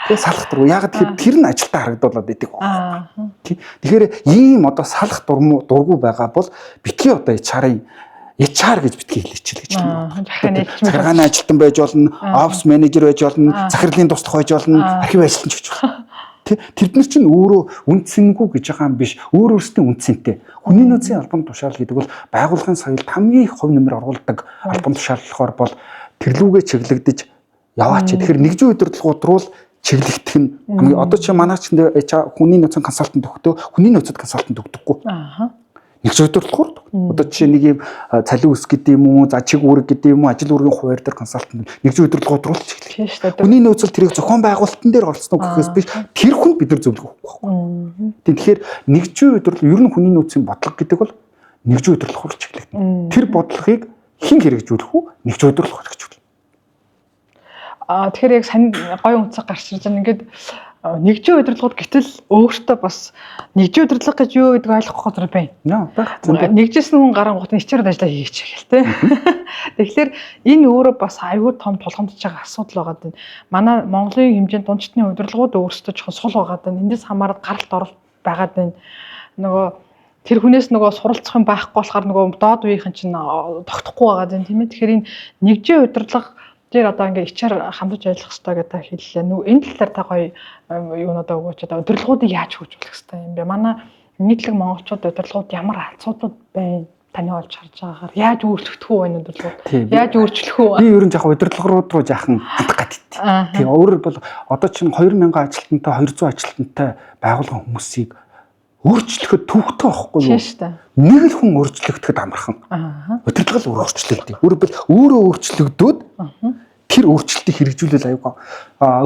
Speaker 2: Тэгээ салах дургу. Яг тэгэхээр тэр нь ажилдаа харагдуулаад идэг байна. Тэгэхээр ийм одоо салах дургу байгаа бол битгий одоо HR-ын HR гэж битгий хэлээч л гэж байна. Захиргааны ажилтан байж болно, офис менежер байж болно, захирлын туслах байж болно, архив ажилтан ч гэж болно. Тэд нар чинь өөрөө үнцэнгүй гэж байгаа юм биш. Өөр өөрсдийн үнцэнтэй. Хүний нөөцийн албан тушаал гэдэг бол байгууллагын соёлд хамгийн их хувь нэмэр оруулдаг албан тушаал болохоор бол тэрлүүгээ чиглэгдэж яваач. Тэгэхээр нэгжийн удирдлагууд руу чиглэгдэх нь хамгийн одоо чи манай ч хүний нөөцийн консалтант өгтөө хүний нөөцөд консалтант өгдөггүй. Нэг ч удирдлагаар. Одоо жишээ нэг юм цалин өс гэдэг юм уу, за чиг үүрэг гэдэг юм уу, ажил үүргийн хуваар дээр консалтант нэг ч удирдлагууд руу л чиглэх. Хүний нөөцөл тэрийг зохион байгуулалтан дээр оролцсон гэхээс биш тэр хүнд бид нар зөвлөгөө өгөх байхгүй. Тэгэхээр нэгжийн удирдлага ер нь хүний нөөцийн бодлого гэдэг бол нэгжийн удирдлага руу чиглэгдэнэ. Тэр бодлогыг хэн хэрэгжүүлэх үү? Нэгжийн удирдлага хэрэгжүүлнэ.
Speaker 1: Тэгэхээр яг сайн гоё өнцөг гарч ирж байна. Ингээд нэгжийн удирдлагууд гэтэл өөртөө бас нэгжийн удирдлага гэж юу гэдгийг ойлгохгүй газар байна. Нэгжсэн хүн гарангуут нь HR-д ажиллаа хийгээч гэл тэ. Тэгэхээр энэ өөрөө бас аюул том тулгамдж байгаа асуудал байгаа даа. Манай Монголын хэмжээнд дундчны удирдлагууд өөрсдөө жоохон сул байгаа даа. Эндээс хамаарат гаралт оролт байгаа даа. Нөгөө тэр хүнээс нөгөө суралцах юм байхгүй болохоор нөгөө доод үеийнхэн чинь тогтохгүй байгаа даа, тийм ээ. Тэгэхээр энэ нэгжийн удирдлага дээр одоо ингээ HR хамтарч ажиллах хэрэгтэй гэдэг та хэллээ. Нүг энэ талаар та гоё юунуудаа өгөөч, одоо удирдлагуудыг яаж хөгжүүлэх хэрэгтэй юм бэ? Манай нийтлэг монголчууд удирдлагууд ямар алцуудад байна? Таны олж харж байгаагаар яаж өөрчлөгдөх үү энэ удирдлагууд? Яаж өөрчлөх үү?
Speaker 2: Би ер нь яг удирдлага руу жаахан хандах гэдэг. Тийм, өөрөөр бол одоо чинь 2000 ажилтнтай 200 ажилтнтай байгууллагын хүмүүсийг өөрчлөхөд төвхтэй байхгүй юу? Нэг л хүн өөрчлөгдөхөд амархан. Удирдлага л өөрчлөгдөв. Өөрөөр бол өөрөө өөрчлөгдөөд тэр өөрчлөлтийг хэрэгжүүлэл аюугаа.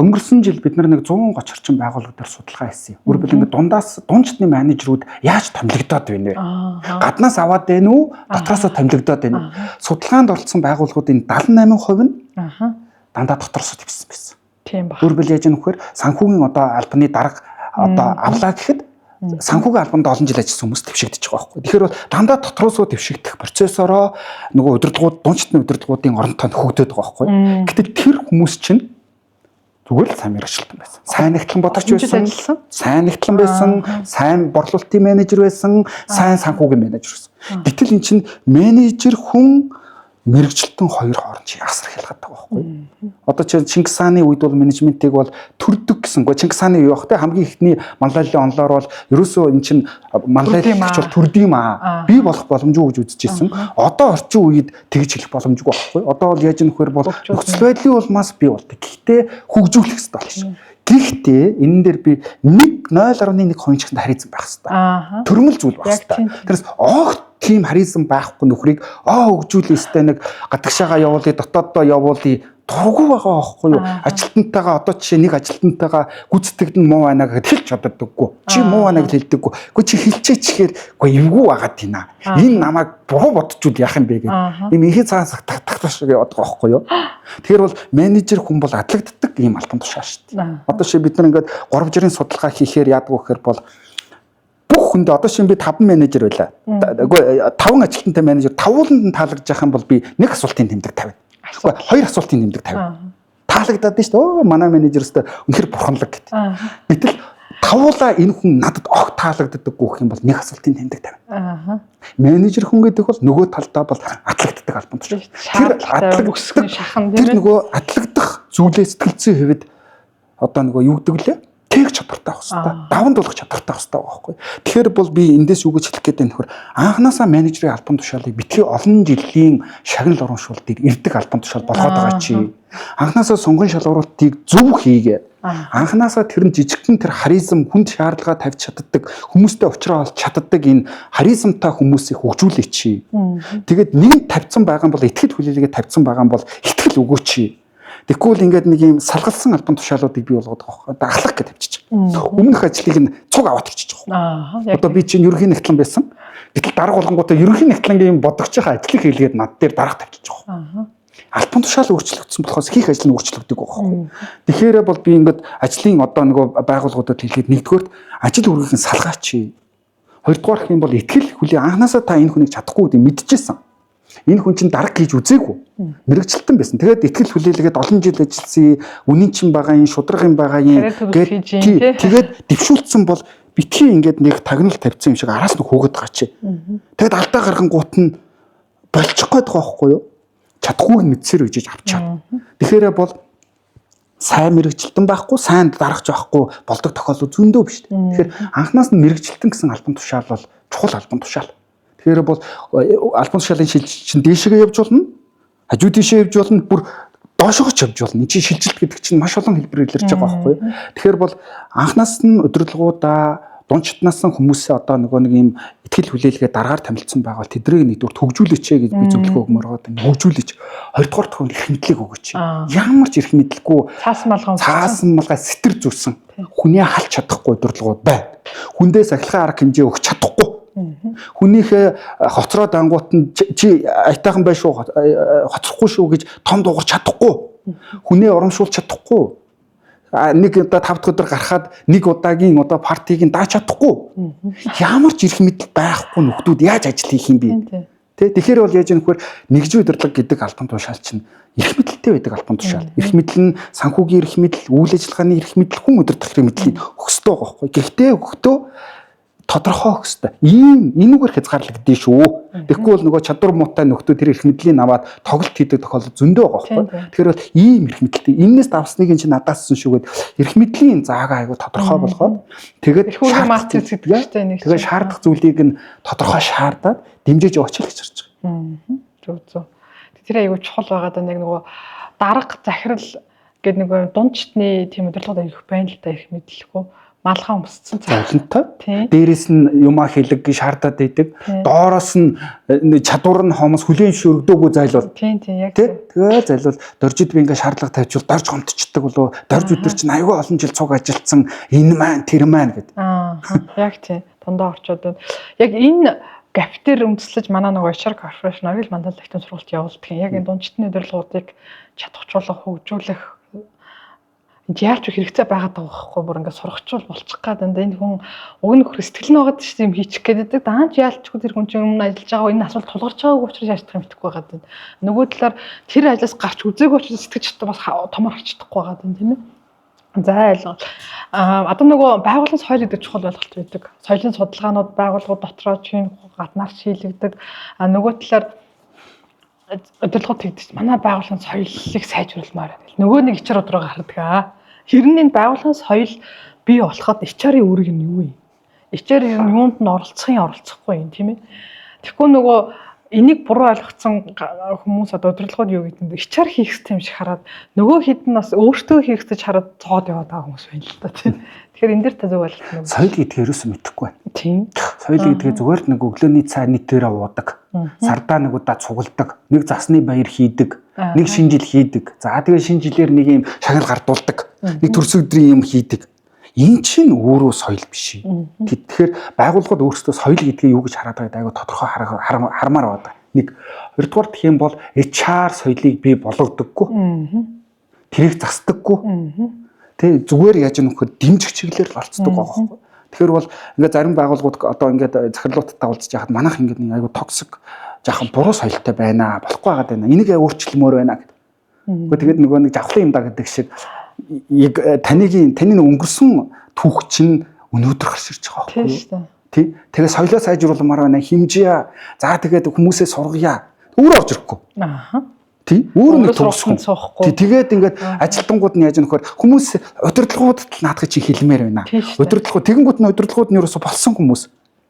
Speaker 2: Өнгөрсөн жил бид нар нэг 130 орчим байгууллага дээр судалгаа хийсэн. Өөрөөр хэлбэл ингээд дундаас дундчны менежерүүд яаж томилогдоод байна вэ? Гаднаас аваад байна уу? Дотроосоо томилогдоод байна уу? Судалгаанд оролцсон байгууллагуудын 78% нь дандаа дотроосоо твсэн байсан.
Speaker 1: Тийм ба.
Speaker 2: Өөрөөр хэлбэл яаж нөхөр санхүүгийн одоо албаны дарга одоо авлаа гэхэд санхүүгийн албанд олон жил ажилласан хүмүүс твшигдэж байгаа байхгүй. Тэгэхээр бол дандаа дотроосоо твшигдэх процессороо нөгөө удирдлагууд дундчны удирдлагуудын орон тоонд хөгдөд байгаа байхгүй. Гэтэл тэр хүмүүс чинь зүгээр л сайн мэргэжилтэн байсан. Сайн нэгтлэн бодогч байсан, сайн нэгтлэн байсан, сайн борлуулалтын менежер байсан, сайн санхүүгийн менежер байсан. Гэтэл эн чинь менежер хүн мэргэжилтэн хоёр хооронд чи асар хялгатай байхгүй. Одоо чи Чингис хааны үед бол менежментийг бол төрдөг гэсэн. Гэхдээ Чингис хааны юу явах те хамгийн ихний Манлайлын онлоор бол ерөөсөө эн чин манлайлагч бол төрдөг юм аа. Би болох боломжгүй гэж үзэж исэн. Одоо орчин үед тэгж хэлэх боломжгүй байхгүй. Одоо бол яаж нөхөр бол нөхцөл байдлын улмаас би болдог. Гэхдээ хөгжүүлэх хэрэгтэй болчих. Гэхдээ энэ дээр би 0.1% ч гэсэн харизм байх хэрэгтэй. Төрмөл зүйл байх хэрэгтэй. Тэрс огт тийм харизм байхгүй нөхрийг хөгжүүлэх ёстой нэг гадагшаага явуулъя, дотооддоо явуулъя дургу байгаа байхгүй юу? Ажилтнтайгаа одоо жишээ нэг ажилтнтайгаа гүйцэтгэгд нь муу байна гэхэд хэлж чаддаггүй. Чи муу байна гэж хэлдэггүй. Үгүй чи хэлчээч гэхээр үгүй эвгүй байгаа тийна. Энэ намайг буруу бодчвол яах юм бэ гэдэг. Ийм инхээ цагаан тагтах шиг яваад байгаа байхгүй юу? Тэгэхээр бол менежер хүн бол адлагддаг ийм албан тушаал шүү дээ. Одоо жишээ бид нар ингээд 3 жирийн судалгаа хийхээр яадаг вэ гэхээр бол бүх хүндээ одоо шинэ би 5 менежер байлаа. Үгүй 5 ажилтнтай менежер тавууланд нь таалагдж явах юм бол би нэг асуултын тэмдэг тавина. Үгүй хоёр асуултын тэмдэг тавина. Таалагдаад нь шүү дээ. Өө манай менежер өстө үнэхэр бурханлаг гэт. Гэтэл тавуулаа энэ хүн надад огт таалагддаггүй гэх юм бол нэг асуултын тэмдэг тавина. Менежер хүн гэдэг бол нөгөө талдаа бол атлагддаг албан тушаал.
Speaker 1: Тэр атлагдах шахан
Speaker 2: тийм ээ. Тэр нөгөө атлагдах зүйлээ сэтгэлзүйн хувьд одоо нөгөө юу гэдэг лээ? Тээх чадвартай байх хэрэгтэй. Даван дуулах чадвартай байх хэрэгтэй байхгүй. Тэгэхээр бол би эндээс юу гэж хэлэх гээд байна нөхөр анханасаа менежерийн албан тушаалыг битгий олон жилийн шагнал урамшуул дээр ирдэг албан тушаал болгоод байгаа чи. Анханасаа сонгон шалгаруултыг зөв хийгээ. Анханасаа тэр нь жижигхэн тэр харизм хүнд шаардлага тавьж чаддаг, хүмүүстэй уулзраа олж чаддаг энэ харизмтай хүмүүсийг хөгжүүлээч чи. Тэгээд нэгэн тавьсан байгаа юм бол итгэл хүлээлгээ тавьсан байгаа юм бол итгэл өгөөч. Тэгэхгүй бол ингээд нэг юм салгалсан албан тушаалуудыг бий болгоод байгаа байхгүй. Ахлах гэж тавьчих. Өмнөх ажлыг нь цуг аваад ирчих байгаа. Одоо би чинь ерөнхий нэгтлэн байсан. Гэтэл дарга болгонгуудаа ерөнхий нэгтлэнгийн юм бодогчийнхаа ажлыг хийлгээд над дээр дарга тавьчих байгаа. Албан тушаал өөрчлөгдсөн болохоос хийх ажил нь өөрчлөгдөг байхгүй. Тэгэхээр бол би ингээд ажлын одоо нөгөө байгууллагуудад хэлгээд нэгдүгээрт ажил үүргийн салгаач. Хоёрдугаар гэх юм бол итгэл хүлээ анханасаа та энэ хүнийг чадахгүй гэдэг мэдчихсэн. Энэ хүн чинь дарга хийж үзээгүй. Мэргэжилтэн байсан. Тэгээд итгэл хүлээлгээд олон жил ажилласан, үнэн чин байгаа юм, шударга юм байгаа юм
Speaker 1: гээд
Speaker 2: тэгээд дэвшүүлсэн бол битгий ингээд нэг тагнал тавьсан юм шиг араас нь хөөгд байгаа чи. Тэгээд алдаа гаргангуут нь болчих гээд байгаа байхгүй юу? Чадахгүйг мэдсээр үжиж авчаад. Тэгэхээр бол сайн мэрэгжилтэн байхгүй, сайн дарагч байхгүй болдог тохиолдол зөндөө биш. Тэгэхээр анханаас нь мэрэгжилтэн гэсэн албан тушаал бол чухал албан тушаал. Тэгэхээр бол албан тушаалын шилжилт чинь дээшгээ явж болно, хажуу тийшээ явж болно, бүр доошоо ч явж болно. Энд чинь шилжилт гэдэг чинь маш олон хэлбэр илэрч байгаа байхгүй юу? Тэгэхээр бол анханаас нь удирдлагуудаа дунд чатнаас нь хүмүүсээ одоо нөгөө нэг юм итгэл хүлээлгээ дараагаар тамилцсан байгаа бол тэдрийг нэгдүгээр төгжүүлээч гэж би зөвлөгөө өгмөр байгаа. Хөгжүүлээч. Хоёрдугаар төхөнд эрх мэдлийг өгөөч. Ямар ч эрх мэдлгүй
Speaker 1: цаасан
Speaker 2: малгай сэтэр зүсэн хүнээ халж чадахгүй удирдлагууд байна. Хүндээ сахилгын арга хэмжээ өгч чадахгүй. Хүнийхээ хоцроо дангуут нь чи аятайхан бай шүү, хоцрохгүй шүү гэж том дуугарч чадахгүй. Хүнээ урамшуулж чадахгүй. Нэг удаа 5 дахь өдөр гарахад нэг удаагийн одоо партийг нь дааж чадахгүй. Ямар ч эрх мэдэл байхгүй нөхдүүд яаж ажил хийх юм бэ? Тэ, тэгэхээр бол яаж юм нөхөр нэгжийн удирдлага гэдэг албан тушаал чинь эрх мэдэлтэй байдаг албан тушаал. Эрх мэдэл нь санхүүгийн эрх мэдэл, үйл ажиллагааны эрх мэдэл, хүн удирдах эрх мэдлийн өгсдөг байгаа байхгүй. Гэхдээ өгөхдөө тодорхой өгөх ёстой. Ийм энүүгээр хязгаарлагдана шүү. Тэгэхгүй бол нөгөө чадвар муутай нөхдөө тэр эрх мэдлийг аваад тоглолт хийдэг тохиолдол зөндөө байгаа байхгүй. Тэгэхээр бол ийм эрх мэдэлтэй. Эннээс давсныг нь чи надаас сан шүү гэд эрх мэдлийн заагаа айгу тодорхой болгоод тэгээд
Speaker 1: матриц гэдэг чинь нэг.
Speaker 2: Тэгээд шаардах зүйлийг нь тодорхой шаардаад дэмжиж явуучих гэж харж
Speaker 1: байгаа. Зөв зөв. Тэр айгу чухал байгаа даа, нэг нөгөө дарга захирал гэдэг нэг дунд чтны тийм удирдлагууд аяг байна л да, эрх мэдлэхгүй. Малгай өмссөн
Speaker 2: зовлонтой. Дээрээс нь юмаа хэлэг гэж шаардаад байдаг. Доороос нь чадвар нь хомос хүлээн зөвшөөрөгдөөгүй зайлвал.
Speaker 1: Тийм тийм яг.
Speaker 2: Тэгээ зайлвал доржид би ингээ шаардлага тавьчвал дорж гомдчихдаг болов. Дорж өдөр чинь аюул олон жил цуг ажилласан энэ маань тэр маань гэд.
Speaker 1: Аа яг тийм. Дундаа орчод байна. Яг энэ гап дээр үндэслэж манай нөгөө HR Corporation оргил мандал актив сургалт явуулдаг юм. Яг энэ дундчтны удирдлагуудыг чадахжуулах, хөгжүүлэх яаж хэрэгцээ байгаад байгаа байхгүй, бүр ингээд сургачвал болчих гад энэ хүн уг нь хөр сэтгэл нь байгаад шүү дээ юм хийчих гээд байдаг. Даанч яалчгүй тэр хүн чинь өмнө ажиллаж байгаа энэ асуулт тулгарч байгаагүй учраас яаж чадах юм мэдэхгүй байгаад байна. Нөгөө талаар тэр ажлаас гарч үзээгүй учраас сэтгэж чадах бас томор харч чадахгүй байгаад байна, тийм ээ. За ойлгоо. Одоо нөгөө байгууллагын соёл гэдэг чухал ойлголт байдаг. Соёлын судалгаанууд байгууллагууд дотроо чинь гаднаар шийлэгдэг. Нөгөө талаар удирдлагууд тэгдэг. Манай байгууллагын соёлыг сайжруулмаар байна. Нөгөө нэг HR руу гардаг аа. Хэрэн энэ байгууллагын соёл бий болоход HR-ийн үүрэг нь юу юм? HR ер нь юунд нь оролцох юм, оролцохгүй юм, тийм ээ. Тэгэхгүй нөгөө энийг буруу ойлгоцсон хүмүүс одоо удирдлагууд юу гэдэг нь HR хийх хэрэгтэй юм шиг хараад нөгөө хэд нь бас өөртөө хийх гэж хараад цоод яваад байгаа хүмүүс байна л да, тийм. Тэгэхээр энэ дэр та зөв ойлголт нэг.
Speaker 2: Соёл гэдгийг ерөөсөө мэдэхгүй байна.
Speaker 1: Тийм.
Speaker 2: Соёл гэдгээ зүгээр л нэг өглөөний цай нийтээрээ уудаг. Сардаа нэг удаа цугладаг, нэг засны баяр хийдэг, нэг шинэ жил хийдэг. За тэгээ шинэ жилээр нэг юм шагнал гардуулдаг, нэг төрс өдрийн юм хийдэг. Энэ чинь өөрөө соёл биш. Тэгэхээр байгууллагууд өөрсдөө соёл гэдгийг юу гэж хараад байгааг айгүй тодорхой хармаар байна. Нэг, хоёрдугаар гэх юм бол HR соёлыг бий болгодоггүй. Тэрийг застдаггүй. Тэ зүгээр яаж нөхөр дэмжих чиглэлээр л орцдог байгаа байхгүй. Тэгэхээр бол ингээд зарим байгууллагууд одоо ингээд захирлуудтай уулзж яхад манайх ингээд нэг айгүй токсик жаахан буруу соёлтой байна. Болохгүй байгаад байна. Энийг өөрчлөмөр байна гэдэг. Гэхдээ тэгээд нөгөө нэг жавхлан юм да гэдэг шиг яг таны өнгөрсөн түүх чинь өнөөдөр гарч ирж байгаа байхгүй юу? Тий. Тэгээ соёлоо сайжруулмаар байна. Хэмжээ. За тэгээд хүмүүсээ сургая. Өөрөө орж ирэхгүй.
Speaker 1: Аа.
Speaker 2: Тий. Өөрөө нэг төгсгөн. Тий. Тэгээд ингээд ажилтнууд нь яаж нөхөр хүмүүс удирдлагуудад л наадах чи хэлмээр байна. Удирдлагууд тэгэнгүүт нь удирдлагууд нь ерөөсө болсон хүмүүс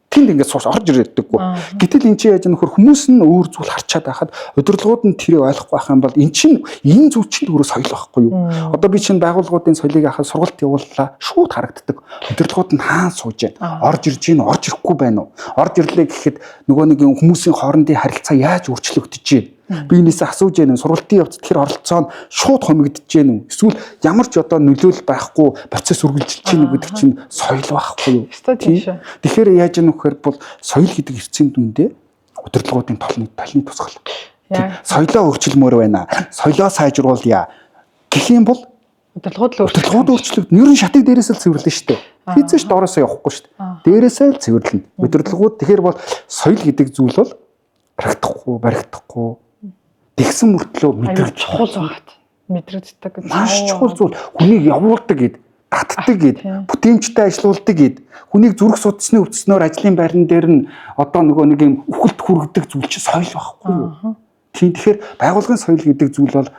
Speaker 2: тэнд ингээд сууш орж ирээддэггүй. Гэтэл эн чинь яаж нөхөр хүмүүс нь өөр зүйл харчаад байхад удирдлагууд нь тэрийг ойлгохгүй байх юм бол эн чинь энэ зүйл чинь өөрөө соёл байхгүй юу? Одоо би чинь байгууллагуудын соёлыг яхад сургалт явууллаа шууд харагддаг. Удирдлагууд нь хаан сууж байна? Орж ирж гин, орж ирэхгүй байна уу? Орж ирлээ гэхэд нөгөө нэг хүмүүсийн хоорондын харилцаа яаж өөрчлөгдөж байна? Би энэсээ асууж яана, сургалтын явцад тэр оролцоо нь шууд хомигдож гэнэ үү? Эсвэл ямар ч одоо нөлөөлөл байхгүй процесс үргэлжилж гэнэ үү гэдэг чинь соёл байхгүй юу? Тэгэхээр яаж яах вэ гэхээр бол соёл гэдэг эрсдлийн дүндээ удирдлагуудын толны тусгал. Соёлоо өөрчилмөр байна. Соёлоо сайжруулъя гэх юм бол
Speaker 1: удирдлагууд л
Speaker 2: өөрчлөгдөн. Ер нь шатыг дээрээс л цэвэрлэнэ шүү дээ. Хизээш доороосоо явахгүй шүү дээ. Дээрээсээ л цэвэрлэнэ. Удирдлагууд тэгэхээр бол соёл гэдэг зүйл бол Баригдахгүй, баригдахгүй. Тэгсэн мөртлөө мэдрэг
Speaker 1: чухал байгаад мэдрэгддэг.
Speaker 2: Маш чухал зүйл. Хүнийг явуулдаг гэд, татдаг гэд, бүтээмжтэй ажилуулдаг гэд, хүнийг зүрх судасны өвдснөөр ажлын байран дээр нь одоо нөгөө нэг юм үхэлт хүргэдэг зүйл чинь соёл байхгүй юу? Тийм, тэгэхээр байгууллагын соёл гэдэг зүйл бол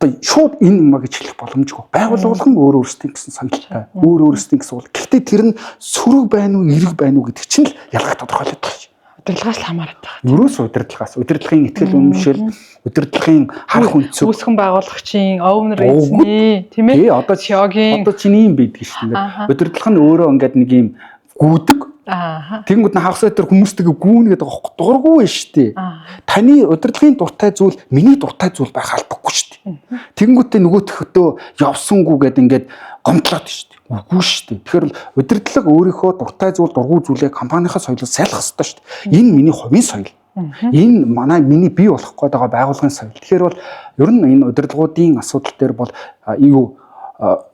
Speaker 2: одоо шууд энэ юм а гэж хэлэх боломжгүй. Байгууллага болгон өөр өөрсдийн гэсэн соёлтой, өөр өөрсдийн гэсэн бол. Гэхдээ тэр нь сөрөг байна уу, эерэг байна уу гэдэг чинь л ялгааг тодорхойлоод байгаа юм.
Speaker 1: Удирдлагаас л хамаарат байгаа.
Speaker 2: Ерөөс удирдлагаас, удирдлагын итгэл үнэмшил, удирдлагын харах өнцөг,
Speaker 1: үүсгэн байгуулагчийн, owner эзний, тийм ээ?
Speaker 2: Тий, одоо
Speaker 1: CEO-гийн
Speaker 2: одоо чинь ийм байдаг шүү дээ. Ингээд удирдлага нь өөрөө ингээд нэг ийм гүйдэг. Тэгэнгүүт нь хагас өдөр хүмүүстэйгээ гүүнэ гэдэг байгаа байхгүй, дургүй байна шүү дээ. Таны удирдлагын дуртай зүйл миний дуртай зүйл байх албагүй шүү дээ. Тэгэнгүүтээ нөгөөтхөдөө явсангүй гэд ингээд гомдлоод шүү дээ. Үгүй шүү дээ. Тэгэхээр л удирдлага өөрийнхөө дуртай зүйл, дургүй зүйлээ компанийнхаа соёлоос сайлах ёстой шүү дээ. Энэ миний хувийн соёл. Энэ манай миний бий болох гээд байгаа байгууллагын соёл. Тэгэхээр бол ер нь энэ удирдлагуудын асуудал дээр бол юу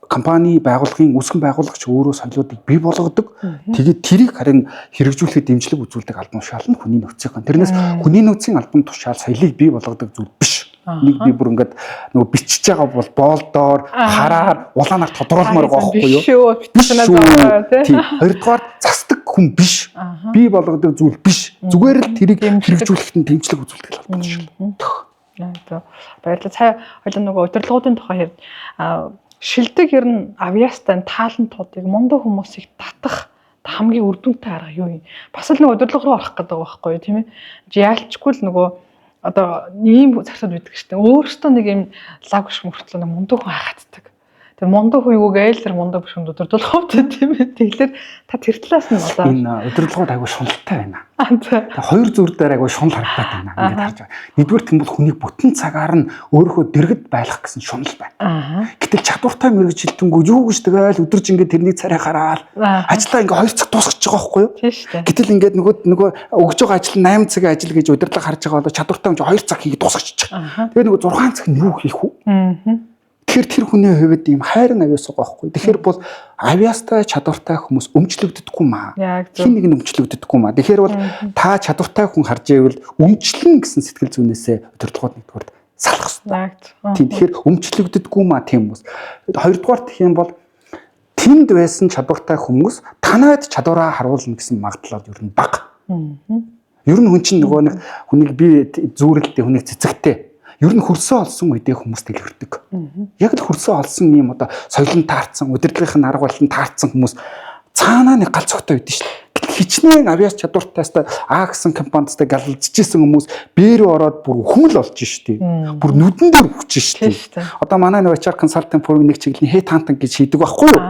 Speaker 2: компани байгууллагын үүсгэн байгуулагч өөрөө соёлоодыг бий болгодог. Тэгээд тэрийг харин хэрэгжүүлэхэд дэмжлэг үзүүлдэг албан тушаал нь хүний нөөцийн. Тэрнээс хүний нөөцийн албан тушаал соёлыг бий болгодог зүйл биш. Нэг би бүр ингээд нөгөө бичиж байгаа бол боолдоор, хараар, улаанаар тодруулмаар байгаа байхгүй юу?
Speaker 1: Биш шүү.
Speaker 2: Биш
Speaker 1: Бичсэн
Speaker 2: шүү.
Speaker 1: заа тий.
Speaker 2: Тийм. Хоёрдугаар засдаг хүн биш. Бий болгодог зүйл биш. Зүгээр л тэрийг
Speaker 1: Дэмжлэг.
Speaker 2: хэрэгжүүлэхэд нь дэмжлэг үзүүлдэг албан тушаал.
Speaker 1: За баярлалаа. Сая хоёул нөгөө удирдлагуудын тухай ярьд. Шилдэг ер нь авьяастай талантуудыг мундаг хүмүүсийг татах хамгийн үр дүнтэй арга юу юм? Бас л нэг удирдлага руу орох гэдэг байгаа байхгүй юу, тийм ээ? Яалчгүй л нөгөө одоо ийм зарцууд байдаг шүү дээ. Өөрөөсөө нэг юм лаг биш мөртлөө нэг мундаг хүн хайхаддаг. Тэр мундаг хүн юу гээл тэр мундаг биш хүнд удирдлага хөвтэй, тийм ээ? Тэгэхээр та тэр талаас нь одоо
Speaker 2: Энэ удирдлагууд айгүй шуналтай байна.
Speaker 1: За.
Speaker 2: Тэг хоёр зүр дээр айгүй шунал харагдаад байна. Ингээд харж байгаа. Нэгдүгээр тэм бол хүнийг бүтэн цагаар нь өөрийнхөө дэргэд байлгах гэсэн шунал байна. Гэтэл чадвартай мэргэжилтэнгүү юу гэж тэгэл өдөрж ингээд тэрнийг царай хараал ажлаа ингээд 2 цаг дуусгаж байгаа байхгүй юу?
Speaker 1: Тийм шүү дээ.
Speaker 2: Гэтэл ингээд нөгөө өгж байгаа ажил нь 8 цагийн ажил гэж удирдлага харж байгаа бол чадвартай хүн чинь 2 цаг хийгээд дуусгачих. Тэгээ нөгөө 6 цаг нь юу хийх вэ? Тэгэхээр тэр хүний хувьд ийм хайрын авьяас байгаа байхгүй. Тэгэхээр бол авьяастай чадвартай хүмүүс өмчлөгддөггүй маа.
Speaker 1: Яг зөв.
Speaker 2: Хин нэг нь өмчлөгддөггүй маа. Тэгэхээр бол та чадвартай хүн харж ивэл өмчлөн гэсэн сэтгэл зүйнээсээ удирдлагууд нэгдүгээр салах ёстой.
Speaker 1: Яг зөв.
Speaker 2: Тийм, тэгэхээр өмчлөгддөггүй маа тийм хүмүүс. Хоёрдугаар гэх юм бол тэнд байсан чадвартай хүмүүс танайд чадвараа харуулна гэсэн магадлал ер нь бага. Ер нь хүн чинь нөгөө нэг хүнийг би зүүрэлтэй хүнийг цэцэгтэй. Ер нь хөрсөө олсон үедээ хүмүүс дэлгэрдэг. Яг л хөрсөө олсон юм одоо соёлон таарсан, удирдлагын арга барилын таарсан хүмүүс цаанаа нэг галз цогтой байдэн шүү дээ. Гэтэл хичнээн авьяас чадвартайстай А гэсэн компанидтай галзжижсэн хүмүүс Б рүү ороод бүр хүмэл болж шүү дээ. Бүр нүдэн дээр хүч шүү дээ. Одоо манай нэг HR consulting firm нэг чиглэлийн head hunting гэж хийдэг байхгүй юу?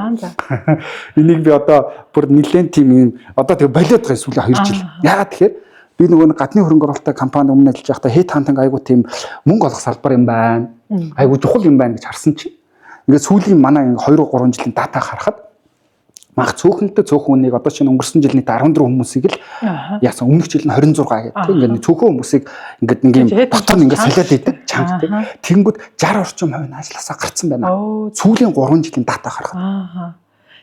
Speaker 2: Энийг би одоо бүр нэлээд тийм юм одоо тэгээ болиод байгаа сүүлийн 2 жил. Яагаад тэгэхээр би нөгөө нэг гадны хөрөнгө оруулалттай компани өмнө ажиллаж байхдаа head hunting айгуу тийм мөнгө олох салбар юм байна. Айгуу чухал юм байна гэж харсан чинь ингээд сүүлийн манай 2 3 жилийн дата харахад мах цөөхөнтэй цөөхөн хүнийг одоо чинь өнгөрсөн жил нийт 14 хүмүүсийг л яасан, өмнөх жил нь 26 гэдэг тийм ингээд нэг цөөхөн хүмүүсийг ингээд нэг юм дотор нь ингээд солиод идэг чанга тийм. Тэнгүүд 60 орчим хувь нь ажилласаа гарцсан байна. Сүүлийн 3 жилийн дата харахад.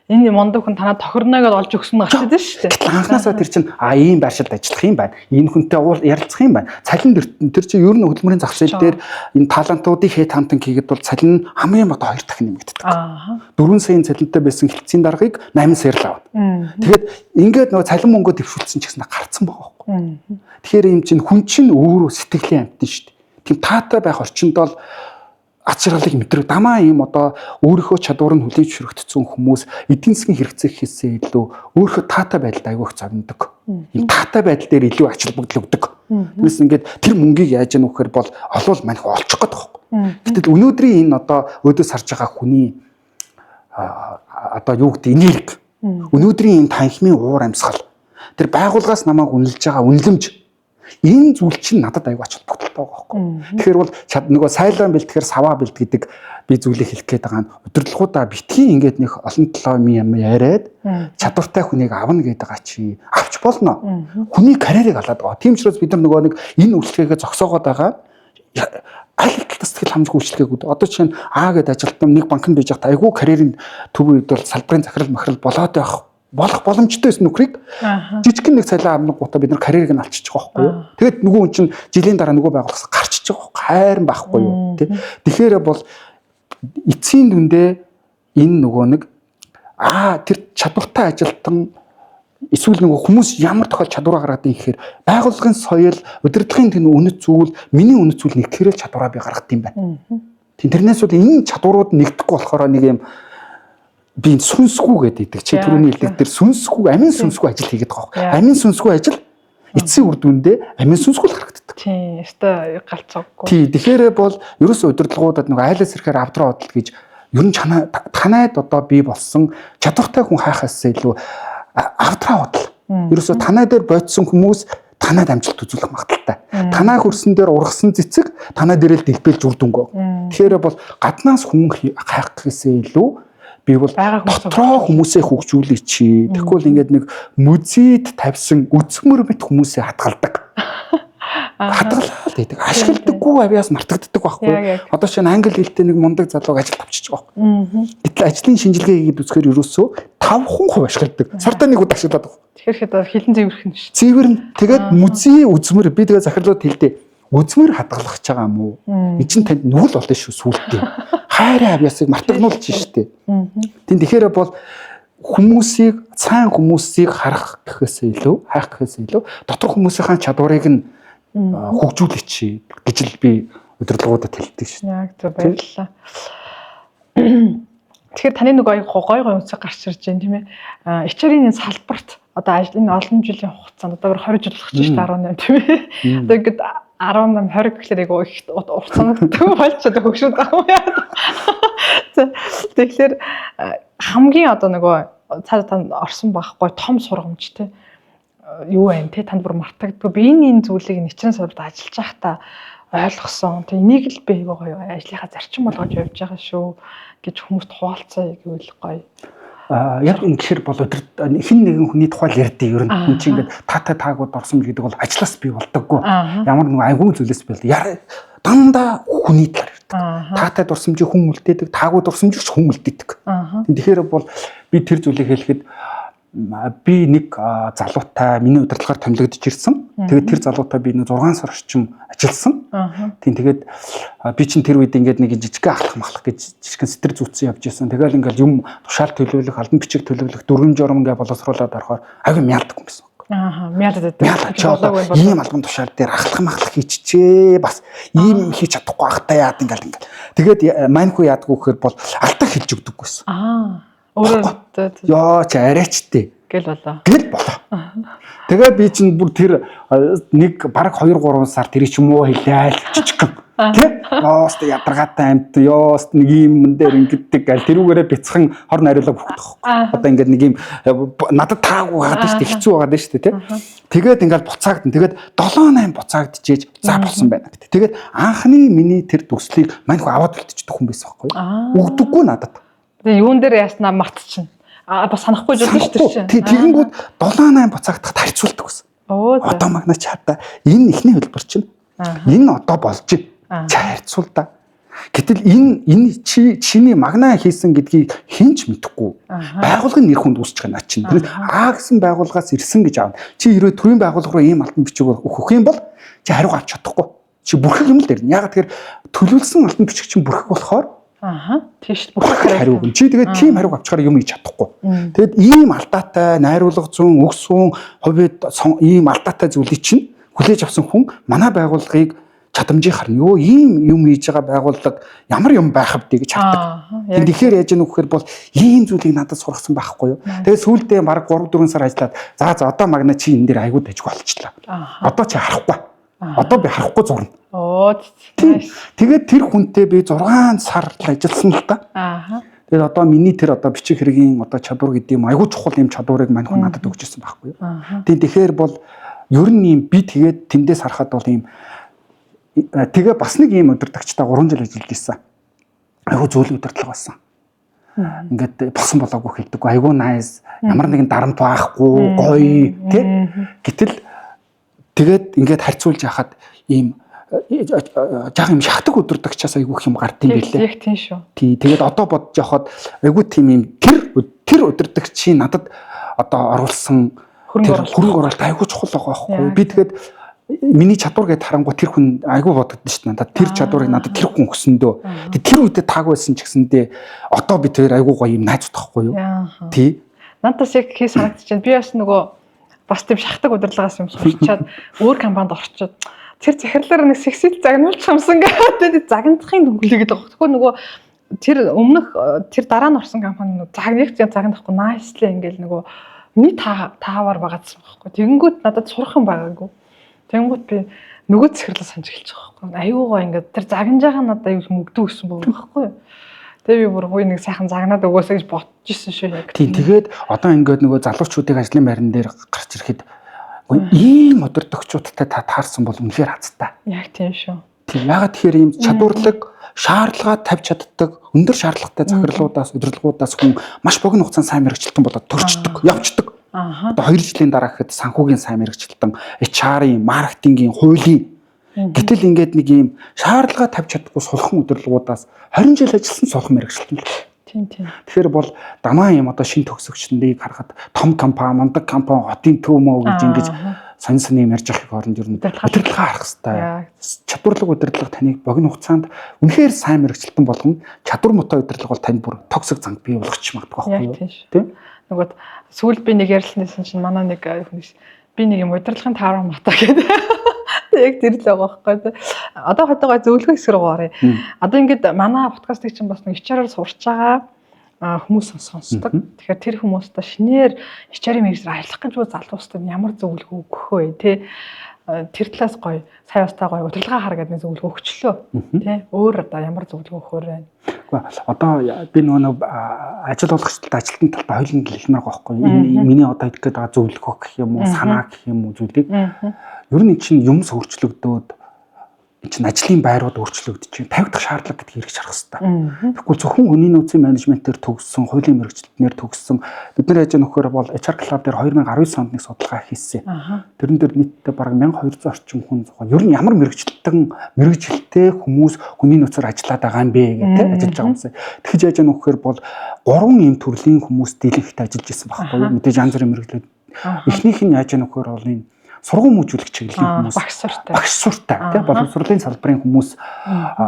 Speaker 1: Энэ мундаг хүн танаа тохирно гэдээ олж өгсөн нь гарч идэв шүү дээ.
Speaker 2: Гэтэл анхнаасаа тэр чинь ийм байршилд ажиллах юм байна. Энэ хүнтэй уул ярилцах юм байна. Цалин тэр чинь ер нь хөдөлмөрийн зах зээл дээр энэ талантуудыг head hunting хийгээд бол цалин нь хамгийн бага 2 дахин нэмэгддэг. 4 саяын цалинтай байсан хэлтсийн даргаыг 8 саяар л авна. Тэгээд ингээд нөгөө цалин мөнгөө дэвшүүлсэн ч гэсэн гарцсан байгаа байхгүй. Тэгэхээр юм чинь хүн чинь өөрөө сэтгэлийн амьтан шүү дээ. Тийм таатай байх орчинд бол ад жаргалыг мэдрэг дамаа ийм одоо өөрийнхөө чадвар нь хүлээж зөвшөөрөгдсөн хүмүүс эдийн засгийн хэрэгцээ хийсээ илүү өөрийнхөө таатай байдалд аягүй их зовндог. Ийм таатай байдал дээр илүү ач холбогдол өгдөг. Тэрнээс ингээд тэр мөнгийг яаж яах вэ гэхээр бол олвол манайх олчих гээд байгаа байхгүй. Гэтэл өнөөдрийн энэ одоо өөдөөс харж байгаа хүний одоо юу гэдэг энерги, өнөөдрийн энэ танхимын уур амьсгал, тэр байгууллагаас намайг үнэлж байгаа үнэлэмж, энэ зүйл чинь надад аягүй ач холбогдолтой байгаа байхгүй. Тэгэхээр бол нөгөө сайлан бэлтгэхэр саваа бэлт гэдэг би зүйлийг хэлэх гээд байгаа нь удирдлагуудаа битгий ингээд нэг олон толгой юм яриад чадвартай хүнийг авна гэдэг байгаа чи авч болно. Хүний карьерийг алаад байгаа. Тийм учраас бид нар нөгөө нэг энэ үйлчлэгээ зогсоогоод байгаа аль талаас сэтгэл хамжгүй үйлчлэгээгүүд. Одоо жишээ нь А гэдэг ажилтан нэг банкнд байж байхдаа айгүй карьерийн төв үед бол салбарын захирал махрал болоод байх Болох боломжтой байсан нөхрийг жижигхэн нэг цалин амнагуудаа бид нар карьерийг нь алчиж байгаа байхгүй юу. Тэгээд нөгөө хүн чинь жилийн дараа нөгөө байгууллагаас гарчиж байгаа байхгүй хайран байхгүй юу тий. Тэгэхээр бол эцсийн дүндээ энэ нөгөө нэг тэр чадвартай ажилтан эсвэл нөгөө хүмүүс ямар тохиол чадвараа гаргадаг юм гэхээр байгууллагын соёл, удирдлагын тэр үнэт зүйл, миний үнэт зүйл нэгтгэрэл чадвараа би гаргадаг юм байна. Тийм тэрнээс бол энэ чадварууд нэгдэхгүй болохоор нэг юм би сүнсгүй гэдэг. Чи түрүүний хэлдэг тэр сүнсгүй, амин сүнсгүй ажил хийгээд байгаа байхгүй. Амин сүнсгүй ажил эцсийн үр дүндээ амин сүнсгүй л харагддаг.
Speaker 1: Тийм, ёстой галзуугүй.
Speaker 2: Тийм, тэгэхээр бол ерөөсөө удирдлагуудад нөгөө айлаас ирэхээр авдраа бодол гэж ер нь танайд одоо бий болсон чадвартай хүн хайхаас илүү авдраа бодол. Ерөөсөө танай дээр бодсон хүмүүс танад амжилт үзүүлэх магадaltaй. Танаа хөрсөн дээр ургасан цэцэг танаа дээрэл дэлбэлж үр дүнгөө. Тэгэхээр бол гаднаас хүн хайх гэхээсээ илүү би бол дотроо хүмүүсээ хөгжүүлээч чи. Тэгэхгүй бол ингээд нэг музейд тавьсан үзмөр мэт хүмүүсээ хадгалдаг. Хадгалаад байдаг. Ашигладаггүй авиас мартагддаг байхгүй. Одоо чинь англи хэлтэй нэг мундаг залууг ажилд авчиж байгаа байхгүй. Гэтэл ажлын шинжилгээ хийгээд үзэхээр ерөөсөө 5% ашигладаг. Сардаа нэг удаа ашиглаад байгаа.
Speaker 1: Тэгэхээр хэд хилэн зэвэрхэн шүү.
Speaker 2: Зэвэрн. Тэгээд музей үзмөр би тэгээ захирлууд хэлдэ. Үзмөр хадгалах гэж байгаа юм уу? Энд чинь танд нүгэл болно шүү сүултээ. Хайрын авьяасыг мартагнуулж штэ. Тийм тэгэхээр бол хүмүүсийг сайн хүмүүсийг харах гэхээс илүү, хайх гэхээс илүү дотор хүмүүсийн чадварыг нь хөгжүүлээч гэж л би удирдлагуудад хэлдэг шүү.
Speaker 1: Яг зөв, баярлалаа. Тэгэхээр таны нөгөө гой гой үнцэг гарч ирж байна тийм ээ. HR-ийн салбарт одоо ажил энэ олон жилийн хугацаанд одоо 20 жил болох чинь шүү дээ 18 тийм ээ. Одоо ингээд 18 20 гэхлээр айгу их урт санагддаг болж одоо хөгшөөд байгаа юм яа. Тэгэхээр хамгийн одоо нөгөө цаашаа танд орсон байхгүй том сургамж те юу вэ те танд бүр мартагддаг. Би энэ зүйлийг нэчрэн салбарт ажиллаж байхдаа ойлгосон. Тэг энийг л би айгу гоё ажлынхаа зарчим болгож явж байгаа шүү гэж хүмүүст хуваалцаа гэвэл гоё.
Speaker 2: Яг ингэхэр бол хэн нэгэн хүний тухай л ярьдیں۔ Ер нь хүн чинь ингээд таатай таагууд орсон гэдэг бол ажлаас бий болдоггүй. Ямар нэг айгүй зүйлээс бий бол дандаа хүний талаар ярьдаг. Таатай дурсамжийг хүн үлдээдэг, таагүй дурсамжийг ч хүн үлдээдэг. Тэгэхээр бол би тэр зүйлийг хэлэхэд би нэг залуутай миний удирдлагаар томилогдож ирсэн. Тэгээд тэр залуутай би нэг 6 сар орчим ажилласан. Тийм тэгээд би чинь тэр үед ингээд нэг жижигхэн ахлах махлах гэж жижигхэн сэтэр зүүцсэн явж исэн. Тэгэл ингээд юм тушаал төлөвлөх, албан бичиг төлөвлөх, дүрм журам ингээд боловсруулад орохоор аягүй мялдаг юм байсан.
Speaker 1: Аа, мялаад байдаг.
Speaker 2: Чи одоо ийм албан тушаал дээр ахлах махлах хийчихээ. Бас ийм хийж чадахгүй ахтай яад ингээд ингээд. Тэгээд маньхүү яадгүй гэхээр бол алдаа хэлж өгдөггүй байсан.
Speaker 1: Аа. Өөрөөр
Speaker 2: ёо чи арайчтэй
Speaker 1: гэл болоо.
Speaker 2: Гэл болоо. Тэгээ би чинь бүр тэр нэг бараг 2 3 сар тэр чи муу хэлээл жижигхэн. Тэ? Ёост ядаргаатай амт, ёост нэг юм дээр ингэдэг гал тэрүүгээрээ бяцхан хор найруулаг өгөх. Одоо ингээд нэг юм надад таагүй байгаад шүү дээ, хэцүү байгаад шүү дээ, тэ? Тэгээд ингээд буцаагдана. Тэгээд 7 8 буцаагдчихээж за болсон байна гэдэг. Тэгээд анхны миний тэр төслийг мань хөө аваад үлдчихдэг хүн байсан байхгүй юу? Өгдөггүй надад.
Speaker 1: Тэгээ юун дээр яаснаа мартчихна. А бас санахгүй жил шүү дээ чинь.
Speaker 2: Тий, тэгэнгүүт 7 8 буцаагдахад харьцуулдаг байсан. Одоо магна чата энэ эхний хэлбэр чинь энэ одоо болж байна. Чи харьцуул да. Гэтэл энэ чи чиний магнаа хийсэн гэдгийг хэн ч мэдэхгүй. Байгууллагын нэр хүнд үүсэж байгаа наа чинь. Тэр А гэсэн байгууллагаас ирсэн гэж аавна. Чи хэрвээ төрийн байгууллага руу ийм алтан бичиг өгөх юм бол чи хариу авч чадахгүй. Чи бүрхэг юм л дэрнэ. Яг тэгэхээр төлөвлөсөн алтан бичиг чинь бүрхэг болохоор
Speaker 1: Аха. Тийш
Speaker 2: бүрхэг хариу өгнө. Чи тэгээд тийм хариуг авчгаар юм хийж чадахгүй. Тэгэд ийм алдаатай, найруулга зүүн, өгсөн, хувийн ийм алдаатай зүйлийг чинь хүлээж авсан хүн манай байгууллагыг чадамжийг харна. Йоо ийм юм хийж байгаа байгууллага ямар юм байх вэ гэж хардаг. Тэгэхээр яаж яах вэ гэхээр бол ийм зүйлийг надад сургасан байхгүй юу. Тэгээд сүүлдээ бараг 3 4 сар ажиллаад за одоо магна чи энэ дээр айгуу дажгүй болчихлоо. Одоо чи харахгүй. Одоо би харахгүй зурна.
Speaker 1: Оо.
Speaker 2: Тэгээд тэр хүнтэй би 6 сар л ажилласан л та.
Speaker 1: Аа.
Speaker 2: Тэгээд одоо миний тэр одоо бичих хэргийн одоо чадвар гэдэг юм айгуу чухал юм чадварыг мань хүн надад өгч ирсэн байхгүй юу. Тийм тэгэхээр бол ер нь юм би тэгээд тэндээс харахад бол ийм тэгээ бас нэг ийм удирдагчтай 3 жил ажиллаж исэн. Айгуу зөөлөн удирдлага байсан. Ингээд болсон болоогүй хэлдэг. Айгуу nice, ямар нэгэн дарамт байхгүй, гоё тий. Гэтэл тэгээд ингээд харьцуулж яхад ийм жаахан юм шахдаг удирдагчаас айгүй их юм гард юм билээ.
Speaker 1: Яг тийм шүү.
Speaker 2: Тий. Тэгээд одоо бодож явхад айгүй тийм юм тэр удирдагчийн надад одоо оруулсан хөрөнгө оруулалт айгүй чухал байгаа байхгүй. Би тэгээд миний чадвар гэд харангуй тэр хүн айгүй бодогдсон шүү дээ. Надад тэр чадварыг надад тэр хүн өгсөндөө. Тэгээд тэр үедээ таагүй байсан ч гэсэндээ одоо би тэр айгүй гоё юм найзууд байхгүй юу? Тий.
Speaker 1: Надад яг хий санагдчихэв. Би бас нөгөө бас тийм шахдаг удирдлагаас юм сурчаад өөр компанид орчоод тэр захирлаар нэг сексит загнуулчих юмсан гэдэг загнахын дүнглээ гэдэг байгаа. Тэгэхээр нөгөө тэр өмнөх тэр дараа нь орсон компани нөгөө загнах загнахгүй найслээ ингээл нөгөө миний таавар байгаадсан байхгүй. Тэгэнгүүт надад сурах юм байгаагүй. Тэгэнгүүт би нөгөө захирлаа санаж эхэлж байгаа байхгүй. Аюугаа ингээд тэр загнаж байгаа надад аюу мөгдөө гэсэн байгаа байхгүй. Тэгээ би бүр хөөе нэг сайхан загнаад өгөөсэй гэж бодож исэн шүү яг.
Speaker 2: Тийм, тэгээд одоо ингээд нөгөө залуучуудыг ажлын байран дээр гарч ирэхэд ийм удирдагчуудтай та таарсан бол үнэхээр хазтай.
Speaker 1: Яг тийм шүү.
Speaker 2: Тийм, яагаад тэгэхээр ийм чадварлаг, шаардлага тавьж чаддаг, өндөр шаардлагатай захирлуудаас, удирдлагуудаас хүн маш богино хугацаанд сайн мэргэжилтэн болоод төрчдөг, явцдаг. Одоо 2 жилийн дараа гэхэд санхүүгийн сайн мэргэжилтэн, HR-ийн, маркетингийн, хуулийн. Гэтэл ингээд нэг ийм шаардлага тавьж чаддаггүй сулхан удирдлагуудаас 20 жил ажилласан сулхан мэргэжилтэн л.
Speaker 1: Тийм, тийм.
Speaker 2: Тэгэхээр бол дамаа юм одоо шин төгсөгчднийг харахад том компани, мундаг компани, хотын төв мөө гэж ингэж сонь сонь юм ярьж байхыг хооронд ер нь удирдлага харах хэрэгтэй. Чадварлаг удирдлага таныг богино хугацаанд үнэхээр сайн мэргэжилтэн болгоно. Чадвар муутай удирдлага бол танд бүр токсик занг бий болгочих магадгүй байхгүй юу?
Speaker 1: Тийм. Нөгөөд сүүл би нэг ярилцсансэн чинь манай нэг хүн би нэг юм удирдлагын таараа мата гэдэг. Яг тэр л байгаа байхгүй. Одоо хотогоо зөвлөгөө хэсэг рүү оръё. Одоо ингээд манай подкастыг чинь бас нэг HR-аар сурч байгаа хүмүүс сонсдог. Тэгэхээр тэр хүмүүстээ шинээр HR-ийн мэргэжлээр ажиллах гэж буй залуустад ямар зөвлөгөө өгөх вэ те? Тэр талаас гоё, сая бастай гоё удирдлага хар гэдэг нэг зөвлөгөө өгчлөө те. Өөр одоо ямар зөвлөгөө өгөхөр байна?
Speaker 2: Үгүй, одоо би нөгөө ажил олгогчдод ажилтны талд хоёуланг хэлмээр байгаа байхгүй. Энэ миний одоо хэлэх гээд байгаа зөвлөгөө гэх юм уу, санаа гэх юм уу зүйлийг ер нь чинь юмс өөрчлөгдөөд энэ чинь ажлын байрууд өөрчлөгдөж чинь тавигдах шаардлага гэдгийг хэрэгж харах хэрэгтэй. Тэгэхгүй зөвхөн хүний нөөцийн менежментээр төгссөн, хуулийн мэргэжилтнээр төгссөн бид нар яаж нөхөр бол HR Club дээр 2019 онд нэг судалгаа хийсэн. Тэрэн дээр нийтдээ бараг 1200 орчим хүн зугаа. Ер нь ямар мэргэжилтэй хүмүүс хүний нөөцөөр ажиллаад байгаа юм бэ гэдэг ажиллаж байгаа юмсан. Тэгэхэж яаж нөхөр бол 3 ийм төрлийн хүмүүс дийлэнхтэй ажиллаж исэн байхгүй юу? Мэдээж янз бүрийн мэргэжлүүд. Эхнийх нь яаж нөхөр бол энэ сургууль хүмүүжүүлэх чиглэлийн хүмүүс багш суртай тийм боловсролын салбарын хүмүүс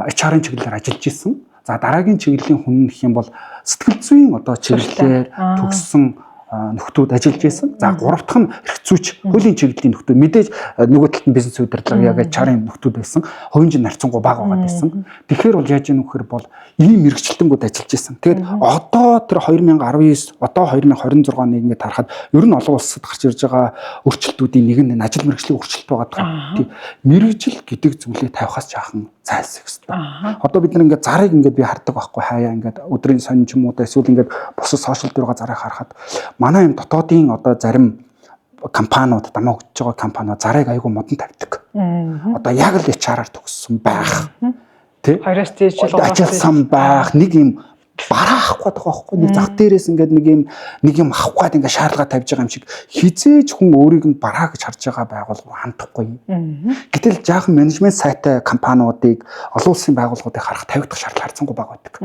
Speaker 2: HR-ын чиглэлээр ажиллаж исэн. За дараагийн чиглэлийн хүн гэх юм бол сэтгэл зүйн одоо чиглэлээр төгссөн нөхдүүд ажиллаж исэн. За гурав дахь нь эрх зүйч хуулийн чиглэлийн нөхдүүд. Мэдээж нөгөө талд нь бизнес удирдлага яг HR-ын нөхдүүд байсан. Хувийн жин нарцсангуй бага байгаад байсан. Тэгэхээр бол яаж ийм нөхөр бол ийм мэргэжилтэнгүүд ажиллаж исэн. Тэгээд одоо тэр 2019 одоо 2026 оны ингээд харахад ер нь олон улсад гарч ирж байгаа өөрчлөлтүүдийн нэг нь ажил мэргэжлийн өөрчлөлт байгаа даа. Тийм мэргэжил гэдэг зүйлээ тавихаас жаахан зайлсхийх хэрэгтэй. Одоо бид нар ингээд зарыг ингээд би хардаг байхгүй хаяа ингээд өдрийн сонин ч юм уу эсвэл ингээд бусад сошиал дээр байгаа зарыг харахад манай юм дотоодын одоо зарим компаниуд дамаа өгч байгаа компаниуд зарыг айгүй модон тавьдаг. Одоо яг л HR-аар төгссөн байх. Тэ?
Speaker 1: 2-оос дээш жил
Speaker 2: ажилласан байх нэг юм бараа авах гээд байгаа байхгүй нэг зах дээрээс ингээд нэг юм авах гээд ингээд шаардлага тавьж байгаа юм шиг хизээж хүн өөрийг нь бараа гэж харж байгаа байгууллага хандахгүй. Гэтэл жаахан менежмент сайтай компаниудыг олон улсын байгууллагуудыг харах тавигдах шаардлага харьцангуй бага байдаг.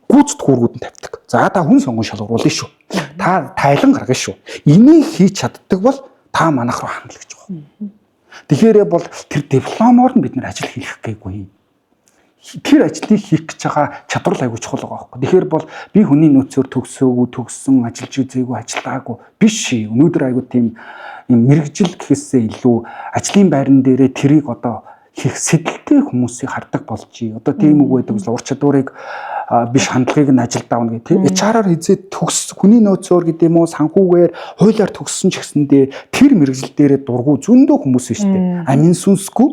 Speaker 2: Гүйцэтгэх үүргүүд нь тавьдаг. За та хүн сонгон шалгаруулна шүү. Та тайлан гаргана шүү. Энийг хийж чаддаг бол та манайх руу хандна гэж байгаа. Тэгэхээр бол тэр дипломоор нь бид нэр ажил хийх гээгүй. Тэр ажлыг хийх гэж байгаа чадвар л айгүй чухал байгаа байхгүй. Тэгэхээр бол би хүний нөөцөөр төгсөөгүй, төгссөн, ажиллаж үзээгүй, ажиллаагүй биш. Өнөөдөр айгүй тийм юм мэрэгжил гэхээсээ илүү ажлын байран дээрээ тэрийг одоо хийх сэтэлтэй хүмүүсийг хардаг болж. Одоо тийм үг байдаг ус ур чадварыг биш хандлагыг нь ажилд авна гэх тийм. HR-аар хизээ төгс хүний нөөцөөр гэдэг юм уу санхүүгээр хуулиар төгссөн ч гэсэндээ тэр мэрэгжил дээрээ дургу зөндөө хүмүүс биш үү? Амин сүнсгүй.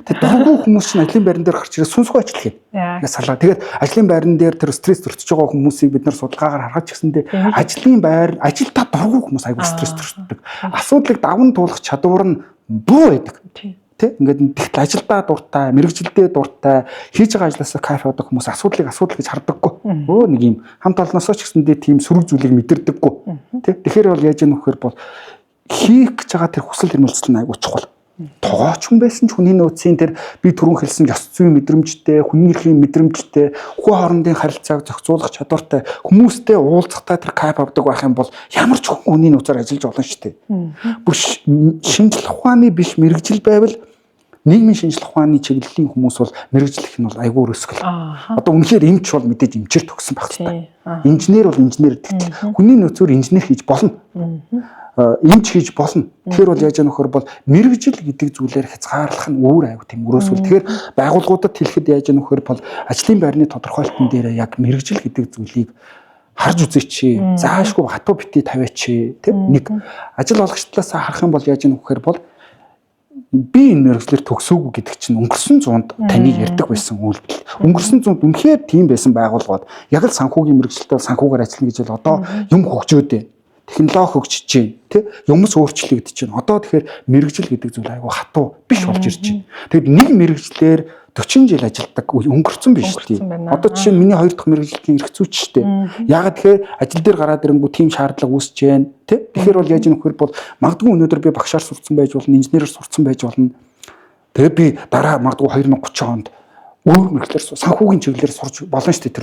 Speaker 2: Тэр дургу хүмүүс чинь ажлын байран дээр гарч ирээ сүнсгүй ажил хий. Ингээ салгаа. Тэгээд ажлын байран дээр тэр стресс төрчихөж байгаа хүмүүсийг бид нар судалгаагаар харахад ч гэсэндээ ажлын байр ажилдаа дургу хүмүүс айгүй стресс төрчдөг. Асуудлыг даван туулах чадвар нь буу байдаг. Тэ ингээд тэгтэл ажилдаа дуртай, мэрэгжилдээ дуртай, хийж байгаа ажлаасаа кайф авдаг хүмүүс асуудлыг асуудал гэж хардаггүй. Өө нэг юм хамт олноосоо ч гэсэндээ тийм сөрөг зүйлийг мэдэрдэггүй. Тэ тэгэхээр бол яаж яах вэхээр бол хийх гэж байгаа тэр хүсэл эрмэлзэл нь айгүй чухал. Тогооч хүн байсан ч хүний нөөцийн тэр би түрүүн хэлсэн ёс зүйн мэдрэмжтэй, хүний эрхийн мэдрэмжтэй, хүн хоорондын харилцааг зохицуулах чадвартай, хүмүүстэй уулзахдаа тэр кайф авдаг байх юм бол ямар ч хүн хүний нөөцөөр ажиллаж болно шүү дээ. Бүр шинжлэх ухааны биш мэргэжил байвал нийгмийн шинжлэх ухааны чиглэлийн хүмүүс бол мэргэжлэх нь бол айгүй өрсгөл. Одоо үнэхээр эмч бол мэдээж эмчээр төгссөн байх хэрэгтэй. Инженер бол инженер гэтэл хүний нөөцөөр инженер хийж болно. Эмч хийж болно. Тэгэхээр бол яаж яах нөхөр бол мэргэжил гэдэг зүйлээр хязгаарлах нь өөр аюу тийм өрөөсгөл. Тэгэхээр байгууллагуудад хэлэхэд яаж яах нөхөр бол ажлын байрны тодорхойлтон дээр яг мэргэжил гэдэг зүйлийг харж үзээч. Заашгүй хатуу бити тавиач тийм нэг ажил олгогч талаас харах юм бол яаж яах нөхөр бол би энэ мэргэжлээр төгсөөгүй гэдэг чинь өнгөрсөн зуунд таныг ярьдаг байсан үйлдэл. Өнгөрсөн зуунд үнэхээр тийм байсан байгууллагууд яг л санхүүгийн мэргэжилтэй санхүүгээр ажиллана гэж бол одоо юм хөгжөөд байна. Технологи хөгжиж байна, тий? Юмс өөрчлөгдөж байна. Одоо тэгэхээр мэргэжил гэдэг зүйл айгүй хатуу биш болж ирж байна. Тэгэд нэг мэргэжлээр 40 жил ажилладаг үе өнгөрцөн биш тий. Одоо жишээ нь миний хоёр дахь мэргэжилтийн эрх зүйч шүү дээ. Яагаад тэгэхээр ажил дээр гараад ирэнгүү тийм шаардлага үүсэж байна тий. Тэгэхээр бол яаж нөхөр бол магадгүй өнөөдөр би багшаар сурцсан байж болно, инженерээр сурцсан байж болно. Тэгээ би дараа магадгүй 2030 онд өөр мэргэжлээр санхүүгийн чиглэлээр сурч болно шүү дээ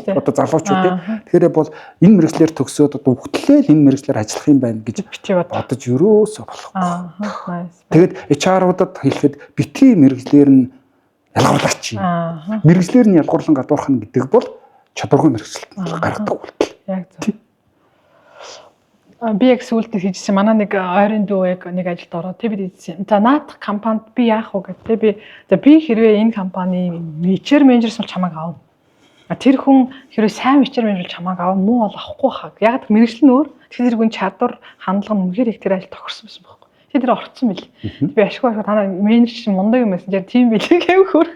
Speaker 2: тэр одоо залуучууд тий. Тэгэхээр бол энэ мэргэжлээр төгсөөд одоо хөтлөөл энэ мэргэжлээр ажиллах юм байна гэж бодож ерөөсөө болохгүй. Тэгээд HR-уудад хэлэхэд битгий мэргэжлээр нь ялгуурлаач. Мэргэжлээр нь ялгуурлан гадуурхна гэдэг бол чадваргүй мэргэжилт гаргадаг үйлдэл.
Speaker 1: Яг зөв. Би яг сүүлд хийжсэн. Манай нэг ойрын дүү яг нэг ажилд ороод тэг бид хийжсэн. За наадах компанид би яах вэ гэдэг. Тэг би за би хэрвээ энэ компани HR менежерс бол чамайг авна. Тэр хүн хэрвээ сайн HR менежер бол чамайг авна, муу бол авахгүй хаа. Яг мэргэжил нь өөр. Тэгэхээр тэр хүн чадвар, хандлага нь үнэхээр их тэр ажилд тохирсон байсан байхгүй. Тэр орцсон бил. Би ашгүй ашгүй танаа менежер чинь мундаг юм байсан чинь тийм билээ гэв хөр.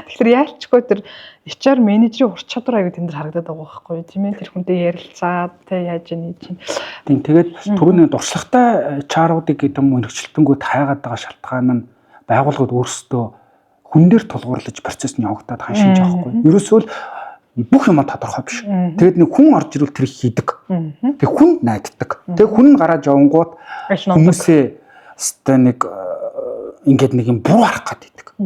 Speaker 1: Тэгэхээр яалчгүй тэр HR менежерийн ур чадвар аягүй тэн дээр харагдаад байгаа байхгүй тийм ээ. Тэр хүнтэй ярилцаад тэ яаж ийн чинь.
Speaker 2: Тийм тэгээд түрүүний дуршлагатай HR-уудыг гэдэг юм мэргэжилтэнгүүд хайгаад байгаа шалтгаан нь байгууллагууд өөрсдөө хүн дээр тулгуурлаж процесс нь явагдаад хань шинж авахгүй. Ерөөсөө л бүх юм тодорхой биш. Тэгээд нэг хүн орж ирвэл тэр хийдэг. Тэг хүн найддаг. Тэг хүн гараад явангууд хүмүүсээ өстой нэг ингээд нэг юм буруу харах гээд идэг.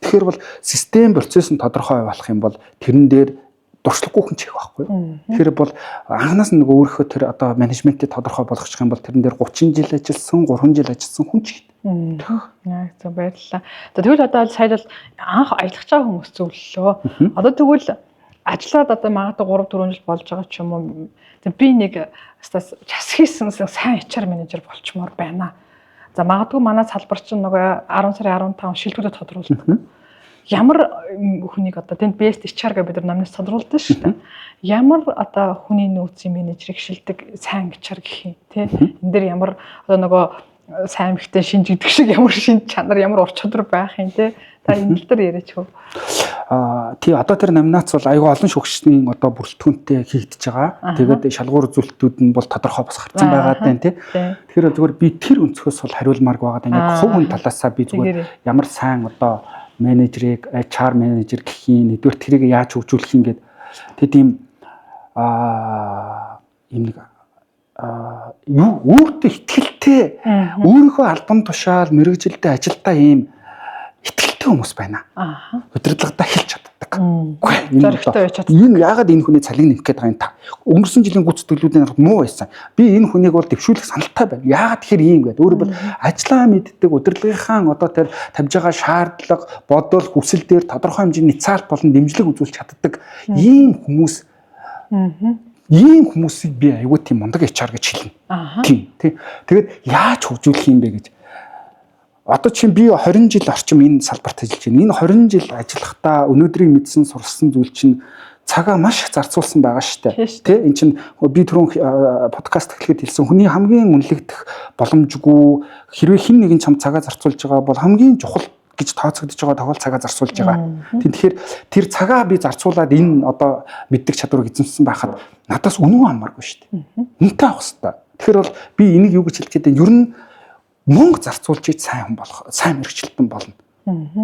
Speaker 2: Тэгэхээр бол систем процесс нь тодорхой болох юм бол тэрэн дээр дуршлаггүй хүн чих байхгүй. Тэгэхээр бол анханаас нь нэг өөрийнхөө тэр одоо менежментийг тодорхой болгочих юм бол тэрэн дээр 30 жил ажилласан, 3 жил ажилласан хүн ч
Speaker 1: хийдэг. Яг зөв, баярлалаа. За тэгвэл одоо сая л анх ажиллах байгаа хүмүүс зөвлөлөө. Одоо тэгвэл ажиллаад одоо магадгүй 3 4 жил болж байгаа ч юм уу. Би нэг час хийсэн сайн HR менежер болчмоор байна. За магадгүй манай салбар чинь нөгөө 10 сарын 15 шилдэгүүдэд тодруулдаг. Ямар хүнийг одоо тэнд best HR гэж бид нар номнос тодруулдаг шүү дээ. Ямар одоо хүний нөөцийн менежерийг шилдэг сайн HR гэх юм тий. Энэ дээр ямар одоо нөгөө сайн мэгтэй шинж гэдэг шиг ямар шинж чанар, ямар ур чадвар байх юм тий. Та энэ тал дээр яриач хөө.
Speaker 2: Тий одоо тэр номинац бол айгүй олон шүүгчний одоо бүрэлдэхүүнтэй хийгдэж байгаа. Тэгээд шалгуур үзүүлэлтүүд нь бол тодорхой бас гарцсан байгаа даа тий. Тэгэхээр зүгээр би тэр өнцгөөс бол хариулмаарг байгаа даа. Яг хувь хүн талаасаа би зүгээр ямар сайн одоо менежерийг HR менежер гэх юм, нэгдүгээр тэрийг яаж хөгжүүлэх юм гээд тэг тийм юм нэг юу өөртөө ихтгэлтэй, өөрийнхөө албан тушаал мэргэжилдээ ажилдаа ийм итгэлтэй хүмүүс байна. Удирдлагадаа хэлж чаддаг.
Speaker 1: Үгүй энэ
Speaker 2: энэ яагаад энэ хүний цалин нэмэх гээд байгаа юм та. Өнгөрсөн жилийн гүйцэтгэлүүдийн харахад муу байсан. Би энэ хүнийг бол дэвшүүлэх саналтай байна. Яагаад тэгэхээр ийм гээд өөрөөр бол ажлаа мэддэг, удирдлагынхаа одоо тэр тавьж байгаа шаардлага, бодол, хүсэл дээр тодорхой хэмжээний цаалт болон дэмжлэг үзүүлж чаддаг ийм хүмүүс ийм хүмүүсийг би аягүй тийм мундаг HR гэж хэлнэ. Тийм тий. Тэгээд яаж хөгжүүлэх юм бэ гэж. Одоо чинь би 20 жил орчим энэ салбарт ажиллаж байна. Энэ 20 жил ажиллахдаа өнөөдрийн мэдсэн сурсан зүйл чинь цагаа маш их зарцуулсан байгаа шүү дээ. Тэ эн чинь би түрүүн подкаст эхлэхэд хэлсэн хүний хамгийн үнэлэгдэх боломжгүй хэрвээ хэн нэгэн чам цагаа зарцуулж байгаа бол хамгийн чухал гэж тооцогдож байгаа тохиол цагаа зарцуулж байгаа. Тийм тэгэхээр тэр цагаа би зарцуулаад энэ одоо мэддэг чадварыг эзэмшсэн байхад надаас үнэгүй амаргүй шүү дээ. Үнэтэй авах хэрэгтэй. Тэгэхээр бол би энийг юу гэж хэлэх гээд байна? Ер нь мөнгө зарцуулж ич сайн хүн болох, сайн мэргэжилтэн болно.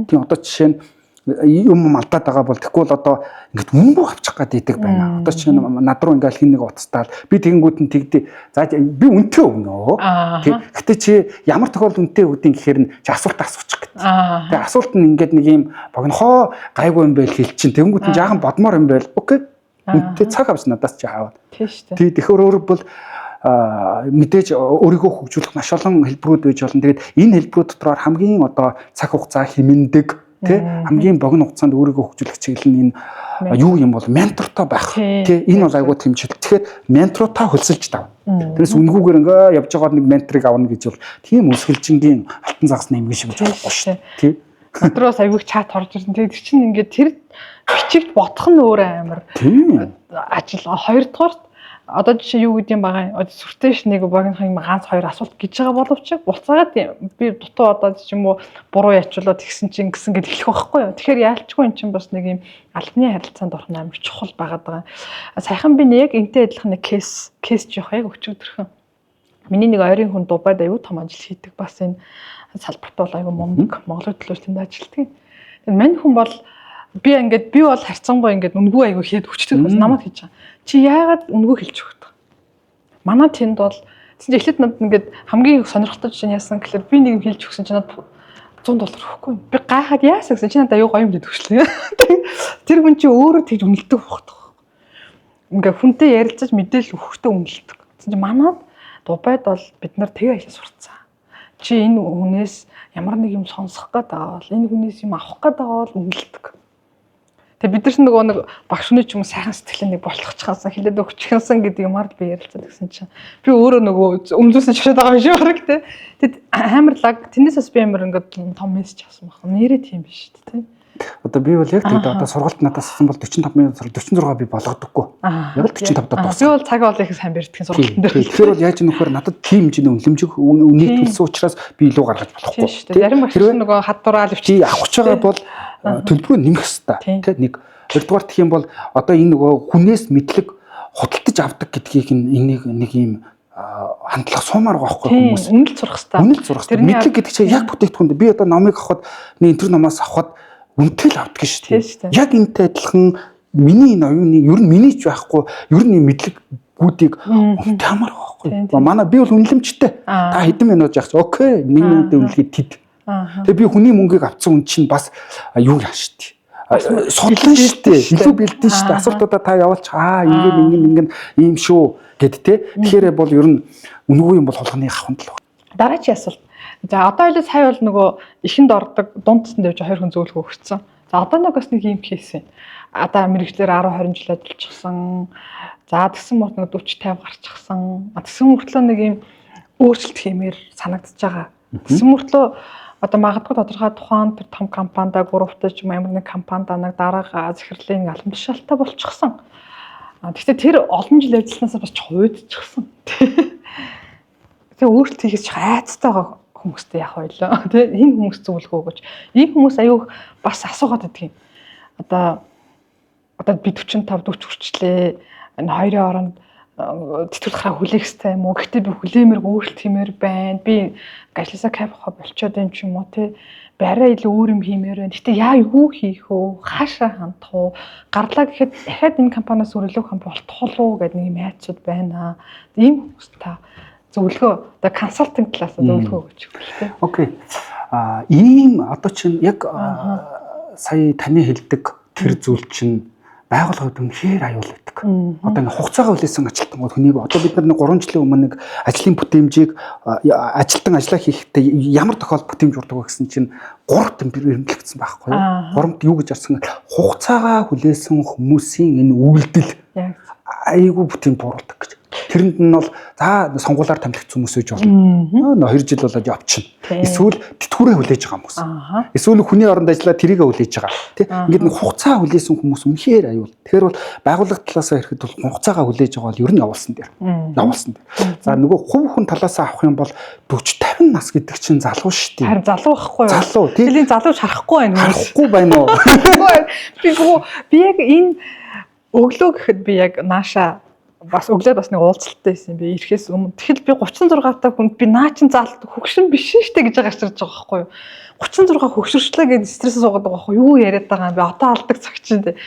Speaker 2: Тийм одоо жишээ нь Юм алдаад байгаа бол тэгэхгүй бол одоо ингээд үнэгүй авчих гээд идэг байна. Одоо чинь над руу ингээд хин нэг утастаал би тэгэнгүүт нь тэгдэ. За, би үнэтэй өгнө. Тэг. Гэтэ чи ямар тохиолдолд үнэтэй өгдөг гэхээр нь чи асуулт асуучих гэдэг. Тэгээ асуулт нь ингээд нэг юм богинохоо гайгүй юм байл хэл чинь тэгэнгүүт нь жаахан бодмоор юм байл. Okay. Үнэтэй цаг авч надаас чи аваад.
Speaker 1: Тийм шүү дээ.
Speaker 2: Тий, тэгэхээр өөр бол мэдээж өөрийгөө хөгжүүлэх маш олон хэлбэрүүд байж болно. Тэгээд энэ хэлбэрүүд дотроор хамгийн одоо цаг хугацаа хэмнэдэг, тий, хамгийн богино хугацаанд өөрийгөө хөгжүүлэх чиглэл нь энэ юу юм бол ментортой байх. Тий, энэ бол айгүй тэмцэл. Тэгэхээр ментортой хөлсөлж давна. Тэрнээс үнгүүгээр ингээ явж байгаа нэг менторыг авна гэж бол тийм өсгөлжингийн алтан загас нэмгэн шиг болохгүй шүү дээ. Тий.
Speaker 1: Дотроос аягүй чат орж ирсэн. Тэгээд тэр чинь ингээд тэр бичигт бодох нь өөр амар ажил. Хоёрдугаарт одоо жишээ юу гэдэг юм байгаа юм. Одоо сүртэш нэг богино юм ганц хоёр асуулт гэж байгаа боловч буцаагаад би дутуу одоо ч юм уу буруу ячуулаад тэгсэн чинь гэсэн гэд хэлэх байхгүй юу. Тэгэхээр яалчгүй эн чинь бас нэг юм албаны харилцаанд орох нь амар чухал байгаад байгаа. Саяхан би нэг энтэй адилхан нэг кейс жоох яг өчигдөрхөн. Миний нэг ойрын хүн Дубайд аюу том ажил хийдэг. Бас энэ салбарт бол аюу мундаг Монголын төлөө тэнд ажилладаг. Тэгээд мань хүн бол би ингээд би бол харьцангуй ингээд үнэгүй аюу хийд хүчтэй бас намайг хийж байгаа. Чи яагаад үнэгүй хэлж өгөх вэ? Манай тэнд бол тэгсэн чинь эхлээд надад ингээд хамгийн сонирхолтой жишээ нь яасан гэхээр би нэг юм хэлж өгсөн чинь надад 100 доллар өгөхгүй. Би гайхаад яасан гэсэн чи надад аюу гоё юм дээд өгчлээ. Тэр хүн чи өөрөө тэгж үнэлдэг байхгүй. Ингээ хүнтэй ярилцаж мэдээлэл өгөхдөө үнэлдэг. Тэгсэн чинь манад Дубайд бол бид нар тэгээ ажил сурцсан. Чи энэ хүнээс ямар нэг юм сонсох гээд байгаа бол, энэ хүнээс юм авах гээд байгаа бол үнэлдэг. Тэгээ бид нар нөгөө нэг багш хүний ч юм уу сайхан сэтгэлээ нэг болтгочихсан, хилээд өгчихсэн гэдэг юмар л би ярилцаад гэсэн чинь би өөрөө нөгөө өмзөөсөн шашаад байгаа юм шиг бараг те. Тэгэд амар лаг тэрнээс бас би амар ингээд том мессеж авсан баг. Нэрээ тийм биш шүү дээ те.
Speaker 2: Одоо би бол яг тэгдэ одоо сургалт надаас асуусан бол 45 минут 46 би болгодоггүй. Яг л 45 даа
Speaker 1: дуусна. Би бол цаг бол их сайн барьдгийн сургалтын дээр.
Speaker 2: Тэгэхээр бол яаж нөхөр надад тийм хэмжээний үнэлэмжиг үнийг төлсөн учраас би илүү гаргаж болохгүй.
Speaker 1: Зарим багш нөгөө хадвараа л
Speaker 2: өвч. Авах гэж байгаа бол төлбөрөө нэмэх хэвээр. Тэ нэг. Хоёрдугаар гэх юм бол одоо энэ нөгөө хүнээс мэдлэг худалдаж авдаг гэдгийг энийг нэг юм хандлага суумаар байгаа байхгүй
Speaker 1: хүмүүс. Үнэлж сурах хэрэгтэй.
Speaker 2: Үнэлж сурах хэрэгтэй. Мэдлэг гэдэг чинь яг бүтээгдэхүүн. Би одоо номыг авахад нэг энэ номоос авахад үнэтэй л авдаг шүү дээ. Яг энэтэй адилхан миний энэ оюуны ер нь миний ч байхгүй ер нь мэдлэггүүдийг үнэтэй амар байхгүй. Манай би бол үнэлэмжтэй. Та хэдэн минут яах чи окей 1 минутын үнэлгээ тэд. Тэгээ би хүний мөнгийг авсан үн чинь бас юу яа шүү дээ. Судлан шүү дээ. Илүү бэлдэн шүү дээ. Асуултуудаа та явуулч аа ингэн ингэн ингэн ийм шүү гэд тэ. Тэгэхээр бол ер нь үнэгүй юм бол хулганы авах нь л байна.
Speaker 1: Дараагийн асуулт. За одоо хоёлоо сая бол нөгөө ихэнд ордог дунд цэнд явж хоёр хүн зөвлөгөө өгсөн. За одоо нэг бас нэг юм кейс байна. Одоо мэрэгчлэр 10 20 жил ажиллажсэн. За тэгсэн мөрт нэг 40 50 гарчихсан. Тэгсэн мөртлөө нэг юм өөрчлөлт хиймээр санагдаж байгаа. Тэгсэн мөртлөө одоо магадгүй тодорхой тухайн тэр том компанида групптэй ч юм ямар нэг компанида нэг дараага захирлын албан тушаалтай болчихсон. Гэхдээ тэр олон жил ажилласнасаа бас ч хуйдчихсан. Тэгээ өөрчлөлт хийхээс ч айцтай байгаа хүмүүстэй яах вэ лөө? Тэ энэ хүмүүс зөвлөгөө өгөөч. Ийм хүмүүс аюух бас асуугаад байдаг юм. Одоо би 45 40 хүрчлээ. Энэ хоёрын оронд тэтгэврт хараа хүлээх хэрэгтэй юм уу? Гэхдээ би хүлээмэр өөрчлөлт хиймээр байна. Би ажлаасаа кайф авах болчоод юм ч юм уу те. Би арай илүү өөр юм хиймээр байна. Гэхдээ яа юу хийх вэ? Хаашаа хандах уу? Гарлаа гэхэд дахиад энэ компаниас өөр илүү компани болтох уу гэдэг нэг юм айцуд байна. Ийм хүмүүс та зөвлөгөө одоо консалтинг талаас зөвлөгөө өгөөч гэх тээ.
Speaker 2: Окей. А ийм одоо чинь яг сая таны хэлдэг тэр зүйл чинь байгууллагад үнэхээр аюул байдаг. Одоо ингээ хугацаагаа хүлээсэн ажилтнууд хүнийг одоо бид нар 3 жилийн өмнө нэг ажлын бүтээмжийг ажилтан ажиллаа хийхдээ ямар тохиолдолд бүтээмж урдаг вэ гэсэн чинь 3 тэмдэглэгдсэн байхгүй юу? Гурамт юу гэж арсан хугацаагаа хүлээсэн хүмүүсийн энэ үйлдэл айгүй бүтээмж буруулдаг гэж. Тэрэнд нь бол за сонгуулаар томилогдсон хүмүүс байж болно. 2 жил болоод явчихна. Эсвэл тэтгэврээ хүлээж байгаа хүмүүс. Эсвэл хүний оронд ажиллаад тэрийгэ хүлээж байгаа. Тэ ингээд нэг хугацаа хүлээсэн хүмүүс үнэхээр аюул. Тэгэхээр бол байгууллага талаасаа ирэхэд бол хугацаагаа хүлээж байгаа бол ер нь явуулсан дээр. Явуулсан дээр. За нөгөө хувь хүн талаасаа авах юм бол 40 50 нас гэдэг чинь залуу шүү дээ.
Speaker 1: Харин залуу байхгүй юу?
Speaker 2: Залуу тий.
Speaker 1: Тэлийн залууч харахгүй байна.
Speaker 2: Харахгүй байна уу?
Speaker 1: Би яг энэ өглөө гэхэд би яг нааша Бас өглөө бас нэг уулзалттай байсан би ирэхээс өмнө. Тэгэхэл би 36 та хүнд би наа чин заалт хөгшин биш штэ гэж байгаа гарч байгаа байхгүй юу? 36 хөгшөрчлөө гэж стресс суугаад байгаа байхгүй юу? Яриад байгаа юм бэ? Одоо алдаг цаг чинь. 2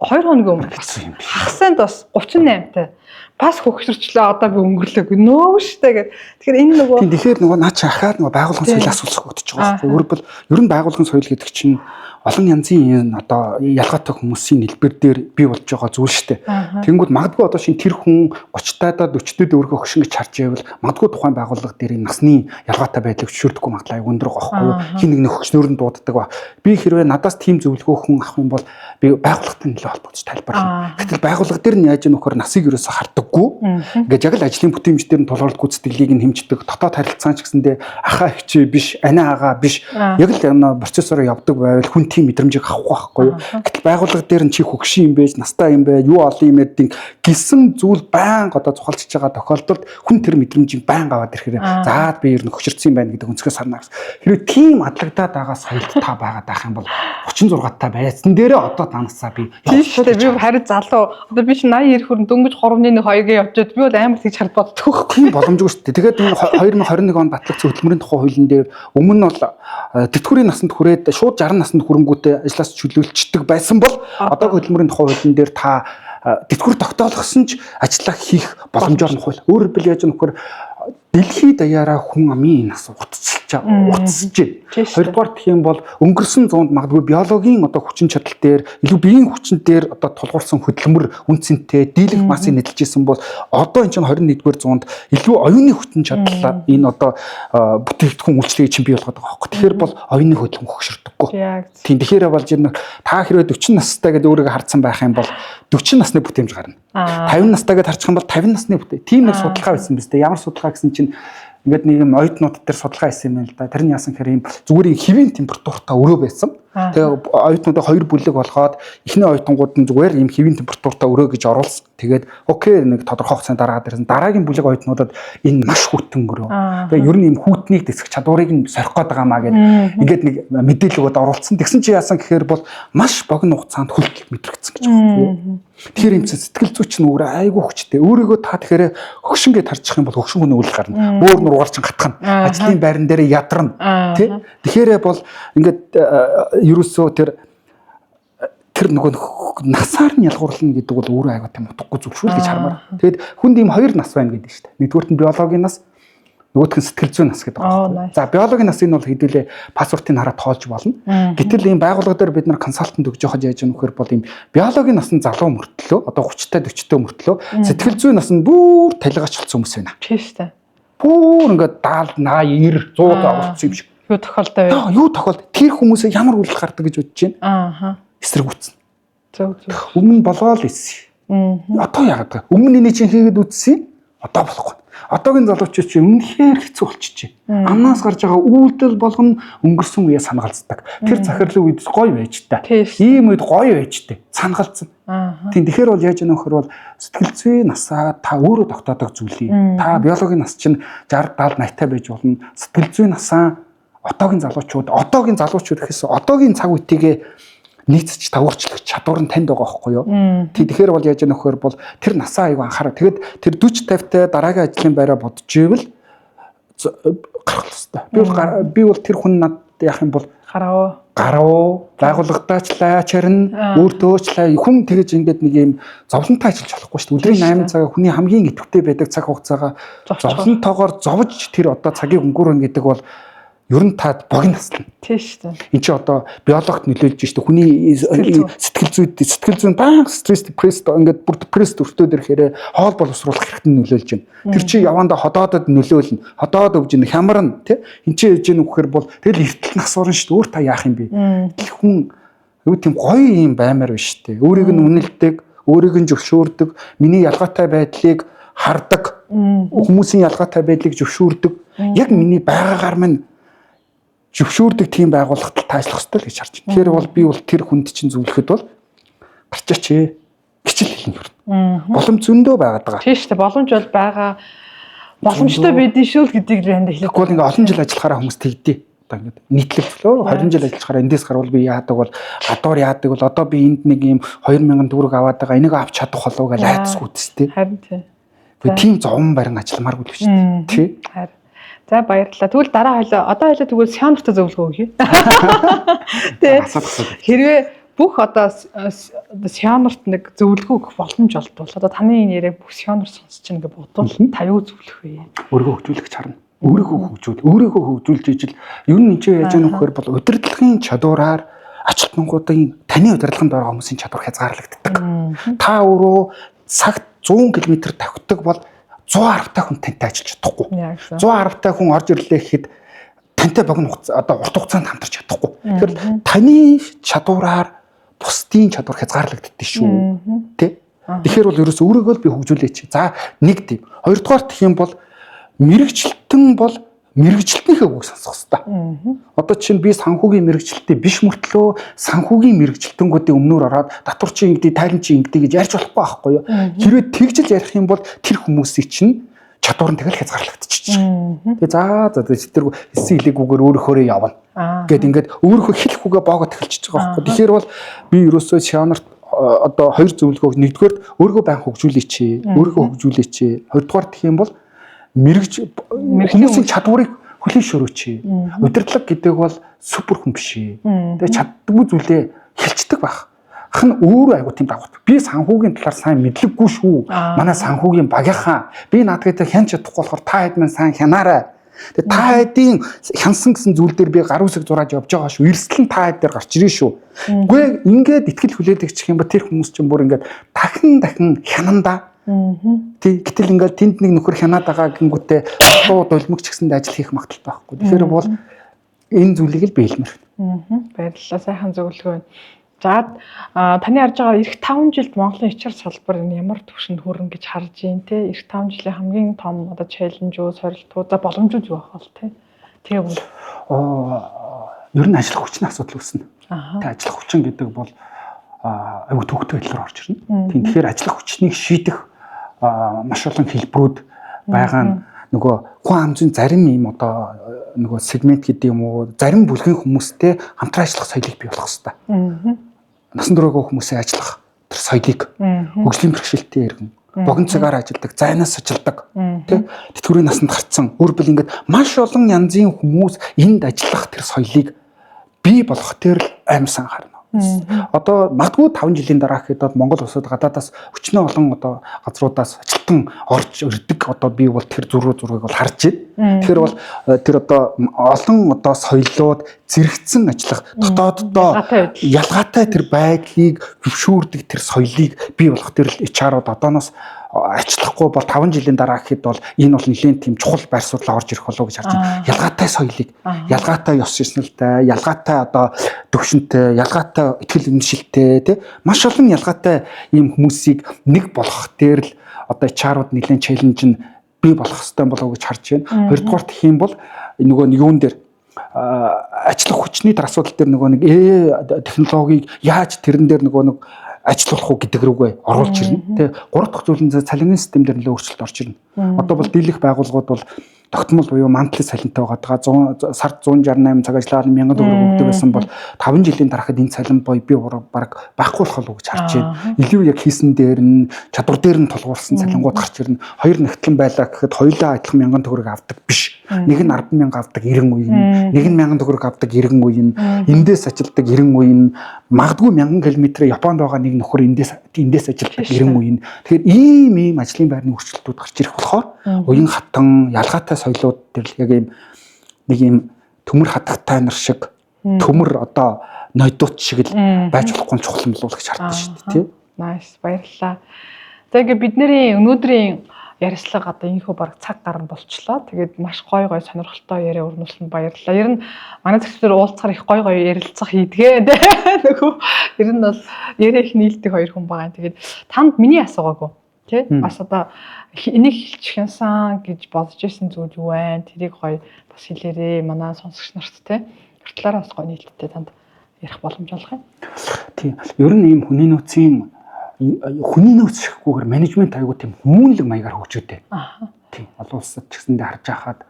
Speaker 1: хоногийн өмнө
Speaker 2: Хэцүү юм биш.
Speaker 1: Хагасанд бас 38 та. Бас хөгшөрчлөө, одоо би өнгөрлөө нөө штэ гэд. Тэгэхээр энэ нөгөө
Speaker 2: Тийм, тэгэхээр нөгөө наа чи ахаад нөгөө байгууллагын соёл асуулах өгдөж байгаа байхгүй юу? Өөрөлд ер нь байгууллагын соёл гэдэг чинь олон янзын энэ одоо ялгаатай хүмүүсийн нийлбэр дээр бий болж байгаа зүйл шүү дээ. Тэнгүүд магадгүй одоо шин тэр хүн 30 тайдаа 40 тайд өөрийгөө хөгшин гэж харж байвал магадгүй тухайн байгууллага дээр энэ насны ялгаатай байдлыг зөвшөөрдөхгүй магадлал аяг өндөр байгаа байхгүй юу? Хин нэг нэг хөгшнөр нь дууддаг ба. Би хэрвээ надаас тийм зөвлөгөө хүн авах юм бол би байгууллагатай нэлээд холбогдож тайлбарлана. Гэтэл байгууллага дээр нь яаж нөхөр насыг ерөөсө хардаггүй. Ингээд яг л ажлын бүтээмж дээр нь тулгуурлах гүйцэтгэлийг нь хэмждэг. Дотоод харилцаан ч гэсэндээ ахаа хичээ биш, анаа агаа биш. Яг л энэ процессороо явдаг байвал хүн тийм мэдрэмжийг авахгүй байхгүй юу? Гэтэл байгууллага дээр нь чи хөгшин юм байж, настай юм байж, юу олон юм ярьдیں гэсэн зүйл байнга одоо цухалжиж байгаа тохиолдолд хүн тэр мэдрэмжийг байнга аваад ирэхээр заад би ер нь хөгшөрсөн юм байна гэдэг өнцгөөс харна гэсэн. Хэрвээ тийм адлагдаад байгаа соёлд та байгаад байх юм бол 36 та байсан дээрээ одоо танасаа би
Speaker 1: Тийм шүү дээ. Би харин залуу. Одоо би чи 80 90 хүрэн дөнгөж 3-ны 1 2-ыг явжод би бол амар тэгж хард боддог байхгүй.
Speaker 2: Тийм боломжгүй шүү дээ. Тэгээд энэ 2021 онд батлагдсан хөдөлмөрийн тухай хуулийн дээр өмнө нь бол тэтгэврийн насанд хүрээд шууд 60 насанд хүрэнгүүтээ ажлаас чөлөөлчдөг байсан бол одоо хөдөлмөрийн тухай хуулийн дээр та тэтгэвэр тогтоолгосон ч ажиллаа хийх боломжоор нь хууль. Өөрөөр хэлбэл яаж нөхөр дэлхийд даяараа хүн амын нас утасч утасж байна. Хоёрдугаар гэх юм бол өнгөрсөн зуунд магадгүй биологийн одоо хүчин чадал дээр илүү биеийн хүчин дээр одоо тулгуурсан хөдөлмөр үн цэнтэй дийлэх массыг нэдэлж исэн бол одоо энэ чинь 21-р зуунд илүү оюуны хүчин чадлаа энэ одоо бүтээгдэхүүн үйлчлэгийг чинь бий болгоод байгаа байхгүй. Тэгэхээр бол оюуны хөдөлмөр хөгшөрдөггүй. Тийм, тэгэхээр болж энэ та хэрвээ 40 настай гэдээ өөрийгөө харцсан байх юм бол 40 насны бүтээмж гарна. 50 настай гэдээ харчих юм бол 50 насны бүтээмж. Тийм нэг судалгаа байсан биз дээ. Ямар судалгаа гэсэн чинь ингээд нэг юм оюутнууд дээр судалгаа хийсэн юм л да. Тэр нь яасан гэхээр юм зүгээр юм хэвийн температуртаа өрөө байсан. Тэгээ оюутнуудаа хоёр бүлэг болгоод эхний оюутангууд нь зүгээр юм хэвийн температуртаа өрөө гэж оруулсан. Тэгээд окей нэг тодорхой хугацаанд дараагаад ирсэн. Дараагийн бүлэг оюутнуудад энэ маш хүтэн өрөө. Тэгээ ер нь юм хүүтнийг дэсэх чадварыг нь сорих гээд байгаа маа гэд ингээд нэг мэдээлэл өгөөд оруулсан. Тэгсэн чи яасан гэхээр бол маш богино хугацаанд хөлт мэдрэгдсэн гэж байна. Тэгэхээр юм чинь сэтгэл зүйч нь өөрөө айгүй хүчтэй. Өөрийгөө та тэгэхээр хөгшин гэж харчих юм бол хөгшин хүний үйл гарна. Бөөр нуруугаар чинь гатхана. Ажлын байран дээр ядарна. Тэ? Тэгэхээр бол ингээд ерөөсөө тэр нөгөө насаар нь ялгуурлана гэдэг бол өөрөө айгүй тийм утгагүй зүйл шүү л гэж хармаар. Тэгэд хүнд ийм хоёр нас байна гэдэг шүү дээ. Нэгдүгüрт нь биологийн нас, нөгөөх нь сэтгэл зүйн нас гэдэг байна. За биологийн насыг нь бол хэдүүлээ паспортыг хараад тоолж болно. Гэтэл ийм байгууллага дээр бид нар консалтант өгж явахад яаж юм нөхөр бол ийм биологийн нас нь залуу мөртлөө одоо 30 та 40 та мөртлөө сэтгэл зүйн нас нь бүр талигач болсон хүмүүс байна.
Speaker 1: Тийм шүү дээ.
Speaker 2: Бүр ингээд 70 80 90 100 орцсон юм шиг.
Speaker 1: Юу тохиолдоо вэ?
Speaker 2: Юу тохиолд тэр хүмүүсээ ямар үйлдэл гардаг гэж бодож байна?
Speaker 1: Ааха.
Speaker 2: Эсрэг үтсэн.
Speaker 1: Зөв зөв.
Speaker 2: Өмнө нь болгоол исэн. Одоо яагаад вэ? Өмнө нь энийг чинь хийгээд үтсэн. Одоо болохгүй. Одоогийн залуучууд чинь үнэхээр хэцүү болчихжээ. Амнаас гарч байгаа үйлдэл болгоно өнгөрсөн үеэ санагалцдаг. Тэр захирлын үед гоё байж та. Ийм үед гоё байж та. Санагалцсан. Тийм, тэгэхээр бол яаж нөхөр бол сэтгэл зүйн насаа та өөрөө тогтоодог зүйлий. Та биологийн нас чинь 60 70 80 та байж болно. Сэтгэл зүйн насаа одоогийн залуучууд гэхээс одоогийн цаг үетэйгээ нийцэж тавуурчлах чадвар нь танд байгаа байхгүй юу? Тий, тэгэхээр бол яаж нөхөр бол тэр насаа аяг анхаараа. Тэгээд тэр 40 50 та дараагийн ажлын байраа бодож ивэл гарах ёстой. Би бол тэр хүн над яах юм бол гарав байгууллагадаачлаа чарна, өөртөөчлаа хүн тэгэж ингээд нэг юм зовлонтой ажиллаж болохгүй шүү дээ. Өдрийн 8 цаг хүний хамгийн идэвхтэй байдаг цаг хугацаагаа зовлонтойгоор зовж тэр одоо цагийг өнгөрөөн гэдэг бол ер нь та богино наслна.
Speaker 1: Тийм шүү дээ.
Speaker 2: Энд чи одоо биологт нөлөөлж шүү дээ. Хүний сэтгэл зүйн байнга стресс, депресс ингээд бүр депресс өртөөд ирэхээр хоол боловсруулах хэрэгт нь нөлөөлж байна. Тэр чи явандаа ходоодод нөлөөлнө. Ходоод өвж ин хямарна тий. Энд чи яж гэнэ гэхээр бол тэгэл эртэл нас орно шүү дээ. Өөр та яах юм бэ? Тэгэл хүн юу тийм гоё юм баймаар биш шүү дээ. Өөрийг нь үнэлдэг, өөрийг нь зөвшөөрдөг, миний ялгаатай байдлыг хардаг, хүмүүсийн ялгаатай байдлыг зөвшөөрдөг. Яг миний байгаагаар минь зөвшөөрдөг тийм байгууллагад та ажиллах ёстой л гэж харж байна. Тэгэхээр бол би бол тэр хүнд чинь зөвлөхөд бол гарчаач ээ гिचл хэлнэ ер нь. Боломж зөндөө байгаад байгаа.
Speaker 1: Тийм шүү дээ. Боломж бол байгаа. Боломжтой байдэн шүү л гэдгийг л энэ хэлээ.
Speaker 2: Тэгэхгүй бол ингээ олон жил ажиллахаараа хүмүүс тэгдээ. Одоо ингээд нийтлэг төлөө 20 жил ажиллахаар эндээс гарвал би яадаг бол гадуур яадаг бол одоо би энд нэг ийм 2000 төгрөг аваад байгаа, энийг авч чадах болов гэж айдасгүй үстэй.
Speaker 1: Харин тий.
Speaker 2: Тэгээ тийм зовон барин ажилламааргүй л шүү дээ. Тий.
Speaker 1: Харин. За, баярлалаа. Тэгвэл дараа хойлоо, одоо хойлоо тэгвэл Сионортой зөвлөгөө өгье. Тэ.
Speaker 2: Асуудал.
Speaker 1: Хэрвээ бүх одоо Сионорт нэг зөвлөгөө өгөх боломж олдвол, одоо таны энэ яриаг бүх Сионор сонсч чинь гэж бодвол та юу зөвлөх вэ?
Speaker 2: Өөрийгөө хөгжүүлэх чарна. Өөрийгөө хөгжүүл. Өөрийгөө хөгжүүлж ижил ер нь энэ яаж яах вэхээр бол удирдлагын чадвараар ажилтнуудын, таны удирдлаганд байгаа хүмүүсийн чадвар хязгаарлагддаг. Та өөрөө цагт 100 км тавхидаг бол 110 та хүн тантай ажиллаж чадахгүй. 110 та хүн орж ирлээ гэхэд тантай богино хугацаа, одоо урт хугацаанд хамтарч чадахгүй. Тэгэхээр таны чадвараар бусдын чадвар хязгаарлагддаг шүү. Тэ? Тэгэхээр бол ерөөсөө өөрийгөө л би хөгжүүлээч. За, нэг тийм. Хоёрдугаар гэх юм бол мэргэжилтэн бол мэргэжилтнийхээ үг сонсох хэрэгтэй. Одоо чинь би санхүүгийн мэргэжилттэй биш мөртлөө санхүүгийн мэргэжилтэнгүүдийн өмнөр ороод татвар чи ингэдэй, тайлан чи ингэдэй гэж ярьж болохгүй байхгүй юу? Хэрвээ тэгжил ярих юм бол тэр хүмүүсийг чинь чадвар нь тэгэл хязгаарлагдчихж. Тэгээ за за тэр хэлсэн хэлээгүйгээр өөрөөхөөрөө явна. Гэт ингээд өөрөөхөө хэлэхгүйгээ боогод эхэлчихэж байгаа байхгүй. Тэгэхээр бол би ерөөсөө Сионорт одоо хоёр зөвлөгөө: нэгдүгээр, өөрийгөө байн хөгжүүлээч, өөрийгөө хөгжүүлээч. Хоёрдугаар гэх юм бол мэрэгж хүмүүсийн чадварыг хүлээн шөрөөч. Удирдлага гэдэг бол супер хүн биш. Тэгээ чаддаггүй зүйлээ хэлцдэг байх. Ах нь өөрөө айгуу тийм дагавт. Би санхүүгийн талаар сайн мэдлэггүй шүү. Манай санхүүгийн багийнхаа би наадгайтай хянч чадахгүй болохоор та хэд мань сайн хянаарай. Тэгээ та хэдийн хянсан гэсэн зүйл дээр би гар үсэг зурааж явж байгаа шүү. Эрсдэл нь та хэд дээр гарч ирнэ шүү. Үгүй, ингээд итгэл хүлээлгчих юм ба тэр хүмүүс чинь бүр ингээд дахин дахин хянандаа. Тий, гэтэл ингээд тэнд нэг нөхөр хянаад байгаа гингүүтээ дуу дулмигч гэсэнд ажил хийх магадлал байхгүй. Тэгэхээр бол энэ зүйлийг л би хэлмээр.
Speaker 1: Баярлалаа. Сайхан зөвлөгөө. За, таны харж байгаа эх 5 жилд Монголын HR салбар энэ ямар түвшинд хүрнэ гэж харж байна те? Эх 5 жилийн хамгийн том одоо challenge үүд, сорилтууд, за боломжууд юу байх вэ те? Тэгээ бол
Speaker 2: Ер нь ажиллах хүчний асуудал үүснэ. Тэ, ажиллах хүчин гэдэг бол айгүй төвөгтэй байдлаар орж ирнэ. Тийм, тэгэхээр ажиллах хүчнийг шийдэх маш олон хэлбэрүүд байгаа нь нөгөө хүн амзын зарим юм одоо нөгөө сегмент гэдэг юм уу, зарим бүлгийн хүмүүстэй хамтран ажиллах соёлыг бий болгох хэрэгтэй. Насан туршаагүй хүмүүсээ ажиллах тэр соёлыг, хөгжлийн бэрхшээлтэй иргэн, богино цагаар ажилладаг, зайнаас ажилладаг, тий, тэтгэврийн насанд гарцсан. Өөрөөр ингээд маш олон янзын хүмүүс энд ажиллах тэр соёлыг бий болгох тэр л амьсан харна. Одоо магадгүй 5 жилийн дараа гэхэд бол Монгол улсад гадаадаас өчнөө олон одоо газруудаас ажилтан орж ирдэг. Одоо би бол тэр зураг зургийг бол харж байна. Тэгэхээр бол тэр одоо олон одоо соёлууд зэрэгцэн ажиллах, дотооддоо ялгаатай тэр байдлыг зөвшөөрдөг тэр соёлыг бий болгох тэр HR-ууд одооноос ажиллахгүй бол 5 жилийн дараа гэхэд бол энэ бол нэлээд тийм чухал байр суурь орж ирэх болов уу гэж харж байна. Ялгаатай соёлыг, ялгаатай ёс ёсналтай, ялгаатай одоо төвшөнтэй, ялгаатай итгэл үнэмшилтэй, тий, маш олон ялгаатай ийм хүмүүсийг нэг болгох дээр л одоо HR-ууд нэлээд challenge нь бий болох хэрэгтэй болов уу гэж харж байна. Хоёрдугаар гэх юм бол нөгөө нэг юун дээр, ажиллах хүчний тэр асуудал дээр нөгөө нэг технологиг яаж тэрэн дээр нөгөө нэг ажиллах уу гэдэг рүүгээ оруулж ирнэ. Тэ, гурав дахь зүйл нь цалингийн систем дээр нэлээд өөрчлөлт орж ирнэ. Одоо бол дийлэх байгууллагууд бол тогтмол буюу monthly цалинтай байгаа. 100 сард 168 цаг ажиллаад 1000 төгрөг өгдөг байсан бол 5 жилийн дараахад энэ цалин бой би баг байхгүй болох уу гэж харж байна. Илүү яг хийсэн дээр нь, чадвар дээр нь тулгуурсан цалингууд гарч ирнэ. Хоёр нэгтлэн байлаа гэхэд хоёулаа адилхан 1000 төгрөг авдаг биш. Нэг нь 10,000 авдаг 90 үеийн, нэг нь 1000 төгрөг авдаг 90 үеийн, эндээс ажилдаг 90 үеийн, магадгүй 1000 км Японд байгаа нэг нөхөр эндээс ажилдаг 90 үеийн. Тэгэхээр ийм ийм ажлын байрны өөрчлөлтүүд гарч ирэх болохоор уян хатан ялгаатай соёлууд тэр л яг ийм нэг ийм төмөр хатагтай нар шиг, төмөр одоо нойдууд шиг л байж болохгүй чухал юм болов уу гэж хардсан шүү дээ, тий.
Speaker 1: Nice, баярлалаа. За, ингээ бидний өнөөдрийн ярилцлага одоо инхүү баг цаг гарan болчлоо. Тэгээд маш гой гой сонирхолтой яриа өрнүүлсэнд баярлалаа. Ер нь манай зэгцлэр уулзахаар их гой гой ярилцах хийдгээ. Нөгөө ер нь бол яриа их нийлдэг хоёр хүн байгаа. Тэгээд танд миний асуугаагүй, тий? Бас одоо энийг хэлчихэнсэн гэж бодож исэн зүйл юу вэ? Тэрийг гоё бас хэлээрээ манай сонсогч нарт, тий? Тэр талаараа бас гоё нийлдэлтэй танд ярих боломж олох юм.
Speaker 2: Тийм. Ер нь ийм хүний нөөцийн, хүний нөөц шихгүйгээр менежмент аягүй тийм хүмүүнлэг маягаар хөгжөөдэй. Тийм. Олон улсад ч гэсэндээ харж байхад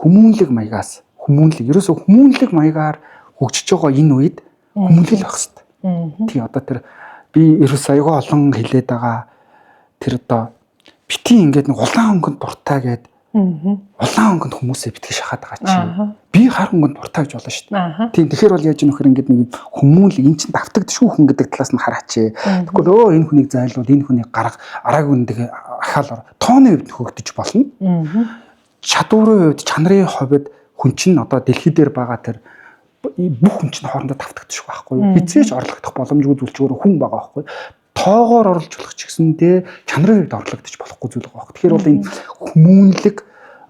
Speaker 2: хүмүүнлэг маягаас хүмүүнлэг ерөөсөө хүмүүнлэг маягаар хөгжиж байгаа энэ үед хүмүүнлэг байх хэрэгтэй. Тий, одоо тэр би ерөөсөө айгүй олон хэлээд байгаа тэр одоо бити ингээд нэг улаан өнгөнд дуртай гээд улаан өнгөнд хүмүүсээ битгий шахаад байгаа чи. Би хар өнгөнд дуртай гэж болно шүү дээ. Тийм, тэгэхээр бол яаж нөхөр ингээд нэг хүмүүнлэг эн чинь давтагдшгүй хүн гэдэг талаас нь хараач. Тэгвэл өө энэ хүнийг зайлуул, энэ хүнийг гарга, араагүй нэг ахаал ор. Тооны хувьд нөхөгдөж болно. Чадварын хувьд, чанарын хувьд хүн чинь одоо дэлхий дээр байгаа тэр бүх хүн чинь хоорондоо давтагдчихгүй байхгүй юу? Хизээж орлогдох боломжгүй зүйл ч өөрөө хүн байгаа байхгүй юу? Тоогоор орлож болох ч гэсэндээ чанарын хувьд орлогдож болохгүй зүйл байгаа байхгүй. Тэгэхээр бол энэ хүмүүнлэг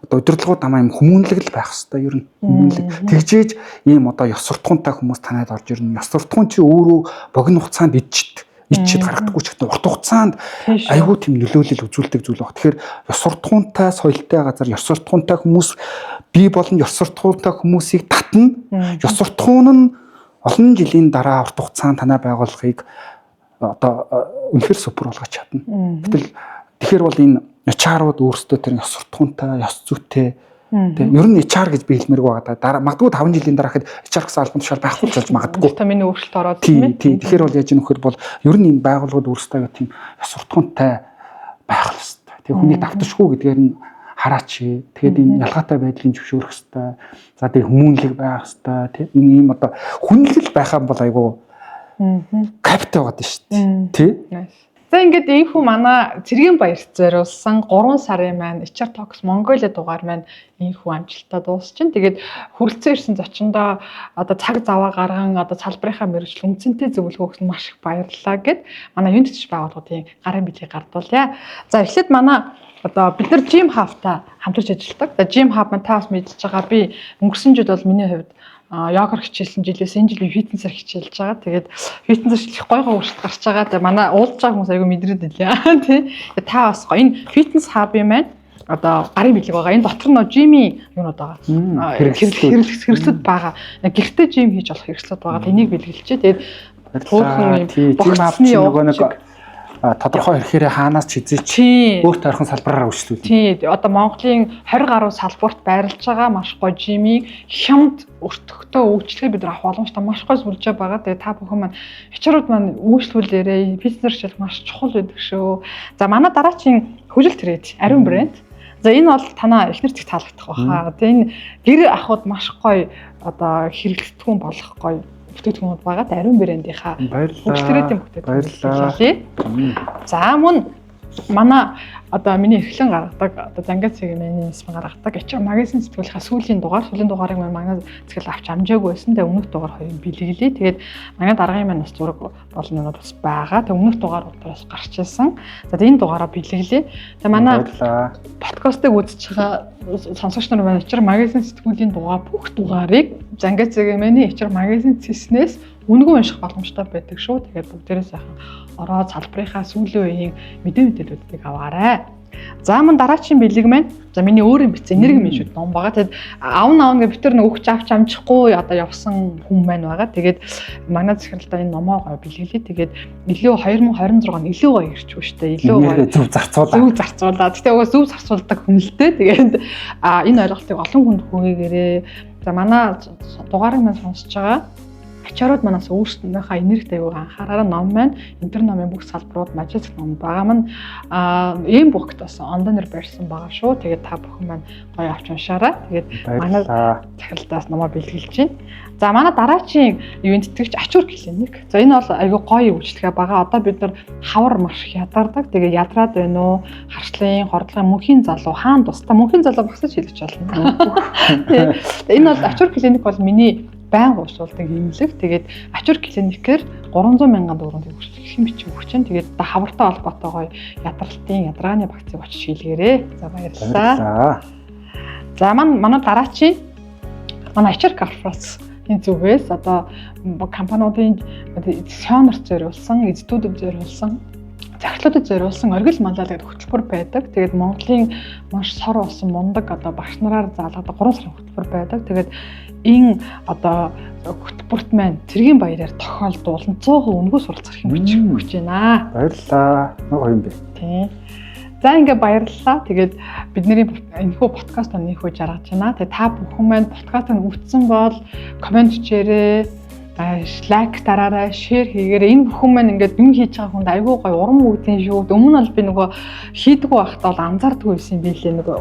Speaker 2: одоо удирдлагууд амаа юм хүмүүнлэг л байх хэвээр ер нь хүмүүнлэг. Тэгжээж ийм одоо ёс суртахуунтай хүмүүс танайд орж ирнэ. Ёс суртахуун чи өөрөө богино хугацаанд иччихэд гаргадаггүй ч гэсэн урт хугацаанд айгүй тийм нөлөөлөл үзүүлдэг зүйл баг. Тэгэхээр ёс суртахуунтай соёлтой газар ёс суртахуунтай хүмүүс бий болно, ёс суртахуунтай хүмүүсийг татна. Ёс суртахуун нь олон жилийн дараа урт хугацаанд танай байгууллагыг одоо үнэхээр супер болгож чадна. Гэтэл тэгэхээр бол энэ HR-ууд өөрсдөө тэр ёс суртахуунтай, ёс зүйтэй. Тэг ер нь HR гэж би хэлмээргүй байгаа да. Дараа магадгүй 5 жилийн дараа хэд HR гэсэн албан тушаал байхгүй болж магадгүй.
Speaker 1: Витамины өөрчлөлт ороод
Speaker 2: тийм ээ. Тий. Тэгэхээр бол яаж нөхөр бол ер нь энэ байгууллагууд өөрсдөө тийм ёс суртахуунтай байх ёстой. Тэг хүний давташгүй гэдгээр нь хараач. Тэгээд энэ ялгаатай байдлыг зөвшөөрөх ёстой. За тэг хүмүүнлэг байх ёстой. Тэг энэ ийм одоо хүнлэл байх юм бол айгүй капитал байгаа шүү дээ. Тий.
Speaker 1: За ингээд ийхүү манай цэргийн баярт зориулсан 3 сарын маань HR Talks Mongolia дугаар маань ийхүү амжилттай дуусчин. Тэгээд хүрэлцэн ирсэн зочиндоо одоо цаг заваа гарган одоо салбарынхаа мэргэжил үнцэнтэй зөвлөгөө өгсөн маш их баярлалаа гэд манай юун тэтгэж байгууллагын гарын бэлгийг гардуулъя. За эхлээд манай одоо бид нар Gym Hub-та хамтарч ажилладаг. За Gym Hub маань та бас мэдчихэж байгаа. Би өнгөрсөн жил бол миний хувьд йогоор хичээлсэн жилээс энэ жил би фитнесээр хичээлж байгаа. Тэгээд фитнесээр хичээлэх гой гой өөрчлөлт гарч байгаа. Тэгээд манай уулзж байгаа хүмүүс айгүй мэдрээд байлаа. Тий. Та бас гоё. Энэ фитнес хаб юм байна. Одоо гарын бэлэг байгаа. Энэ дотор нь жимийн юунууд байгаа. Хэрэгслүүд байгаа. Гэртээ жим хийж болох хэрэгслүүд байгаа. Энийг бэлгэлжээ. Тэгээд
Speaker 2: хөөхөн юм богцны нөгөө нэг тодорхой хэрхээрээ хаанаас ч хизээч өөр тойрхон салбараар үйлчлүүлнэ.
Speaker 1: Тий, одоо Монголын 20 гаруй салбарт байрлаж байгаа маш гоё жимийн хямд өртөгтэй үйлчлэгээ бид нар авах боломжтой маш гоё сүлжээ байгаа. Тэгээ та бүхэн маань HR-ууд маань үйлчлүүлээрэй. Бизнес хичээл маш чухал байдаг шүү. За манай дараачийн хөгжил трейд ариун брэнд. За энэ бол танаа эхнэр зэх таалагдах баха. Тэгээ энэ гэр ахуйд маш гоё одоо хэрэглэгдэхүүн болох гоё бүтээгдэхүүнүүд байгаа. Ариун брэндийнхаа хөгжил трейдийн
Speaker 2: бүтээгдэхүүн. Баярлалаа.
Speaker 1: За мөн манай одоо миний эрхлэн гаргадаг одоо Зангаа цэгийн нисмэн гаргадаг HR магазин сэтгүүлийнхаа сүүлийн дугаар, сүүлийн дугаарыг манай захирал авч амжаагүй байсан. Тэгээ өмнөх дугаар хоёрыг бэлгэлээ. Тэгээд манай даргын маань бас зураг болон юмуд бас байгаа. Тэгээ өмнөх дугаарууд бас гарч ирсэн. За энэ дугаараа бэлгэлээ. Тэгээ манай подкастыг үзэж байгаа сонсогч нар маань HR магазин сэтгүүлийн дугаар бүх дугаарыг Зангаа цэгийн миний HR магазин цэснээс үнэгүй унших боломжтой байдаг шүү. Тэгээд бүгдээрээ сайхан ороод салбарынхаа сүүлийн үеийн мэдээллүүдийг аваарай. За мөн дараачийн бэлэг маань за миний өөрийн бичсэн энерги менежмент ном байгаа. Тэгээд аавна аавна гэж бид тэр нэг өгч авч амжихгүй одоо явсан хүн маань байгаа. Тэгээд манай захиралдаа энэ номоо гоё бэлгэлээ. Тэгээд илүү 2026 он илүү гоё ирч үү штэ. Илүү
Speaker 2: гоё зөв зарцуулаа.
Speaker 1: Зөв зарцуулаа. Гэтэ угаас зөв зарцуулдаг хүн л дээ. Тэгээд энэ ойлголтыг олон хүнд хүргээгээрэй. За манай дугаарыг маань сонсож байгаа HR-ууд манаас өөрсдийнхөө энергит аюуг анхаараараа ном маань энэ номын бүх салбарууд мажист ном байгаа маань ийм бүгд бас онлайнаар барьсан байгаа шүү. Тэгээд та бүхэн маань гоё авч уншаарай. Тэгээд манай захиралдаас номоо бэлгэлж байна. За манай дараачийн ивент тэтгэгч Ачуур клиник. За энэ бол аюу гоё үйлчлэгээ байгаа. Одоо бид нар хавар маш их ядардаг. Тэгээд ядраад байна уу? Харшлын, хордлогын мөнхийн залуу хаан тустай мөнхийн залуу багсаж хэлж болно. Энэ бол Ачуур клиник бол миний байнга уушуулдаг имлэг. Тэгээд Ачуур клиникээр 300 мянган төгрөгийн хүртэл хэм бичиг өгч чинь. Тэгээд одоо хавартай холбоотой гоё ядралтын, ядрааны багцыг очиж хийлгээрэй. За баярлалаа. За манай дараачийн манай HR корпорац энэ зүгээс одоо компаниудын сонорт зориулсан, эздүүдэд зориулсан, захирлуудад зориулсан оргил маллал гэдэг хөтөлбөр байдаг. Тэгээд Монголын маш сор болсон мундаг одоо багш нараар заалгадаг 3 сарын хөтөлбөр байдаг. Тэгээд энэ одоо хөтөлбөрт маань цэргийн баяраар тохиолдуулан 100% үнэгүй суралцах юм бичиг өгч байна.
Speaker 2: Баярлалаа. Нэг гоё юм бэ.
Speaker 1: Тийм. За, ингээ баярлалаа. Тэгээд бидний энэхүү подкаст энэхүү жаргаж байна. Тэгээд та бүхэн маань подкастыг үзсэн бол comment хийгээрэй, like дараарай, share хийгээрэй. Энэ бүхэн маань ингээд юм хийж байгаа хүнд айгүй гоё урам өгдөг шүү. Өмнө нь бол би нөгөө хийдгүү байхдаа бол анзаардаггүй байсан юм билээ. Нөгөө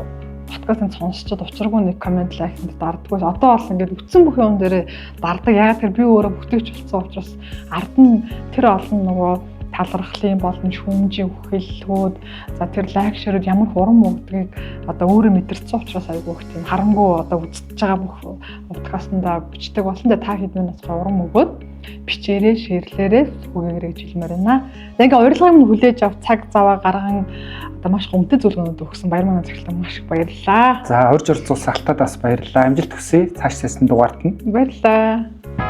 Speaker 1: подкастыг сонсчод учиргүй нэг comment, like энд дардаггүй. Одоо бол ингээд үтсэн бүх юм дээр дардаг. Яг тэр би өөрөө бүтээгч болсон учраас ард нь тэр олон нөгөө талархлын болон шүүмжийн үхэллгүүд, за, тэр like, share үүд ямар урам өгдгийг одоо өөрөө мэдэрсэн учраас айгүй их тийм харамгүй одоо үзэж байгаа бүх подкастнда бичдэг болсон. Тэгээ та хэд минь бас урам өгөөд бичээрэй, share лээрэй, түгээгээрэй гэж хэлмээр байна. За, ингээ урилгыг минь хүлээж авч цаг заваа гарган одоо маш гомдол зөвлөгөөнүүд өгсөн баяр манай захиралтай маш их баярлалаа.
Speaker 2: За, урьж оролцуулсан Алтаад бас баярлалаа. Амжилт хүсье. Цааш цаасан дугаарт нь.
Speaker 1: Баярлалаа.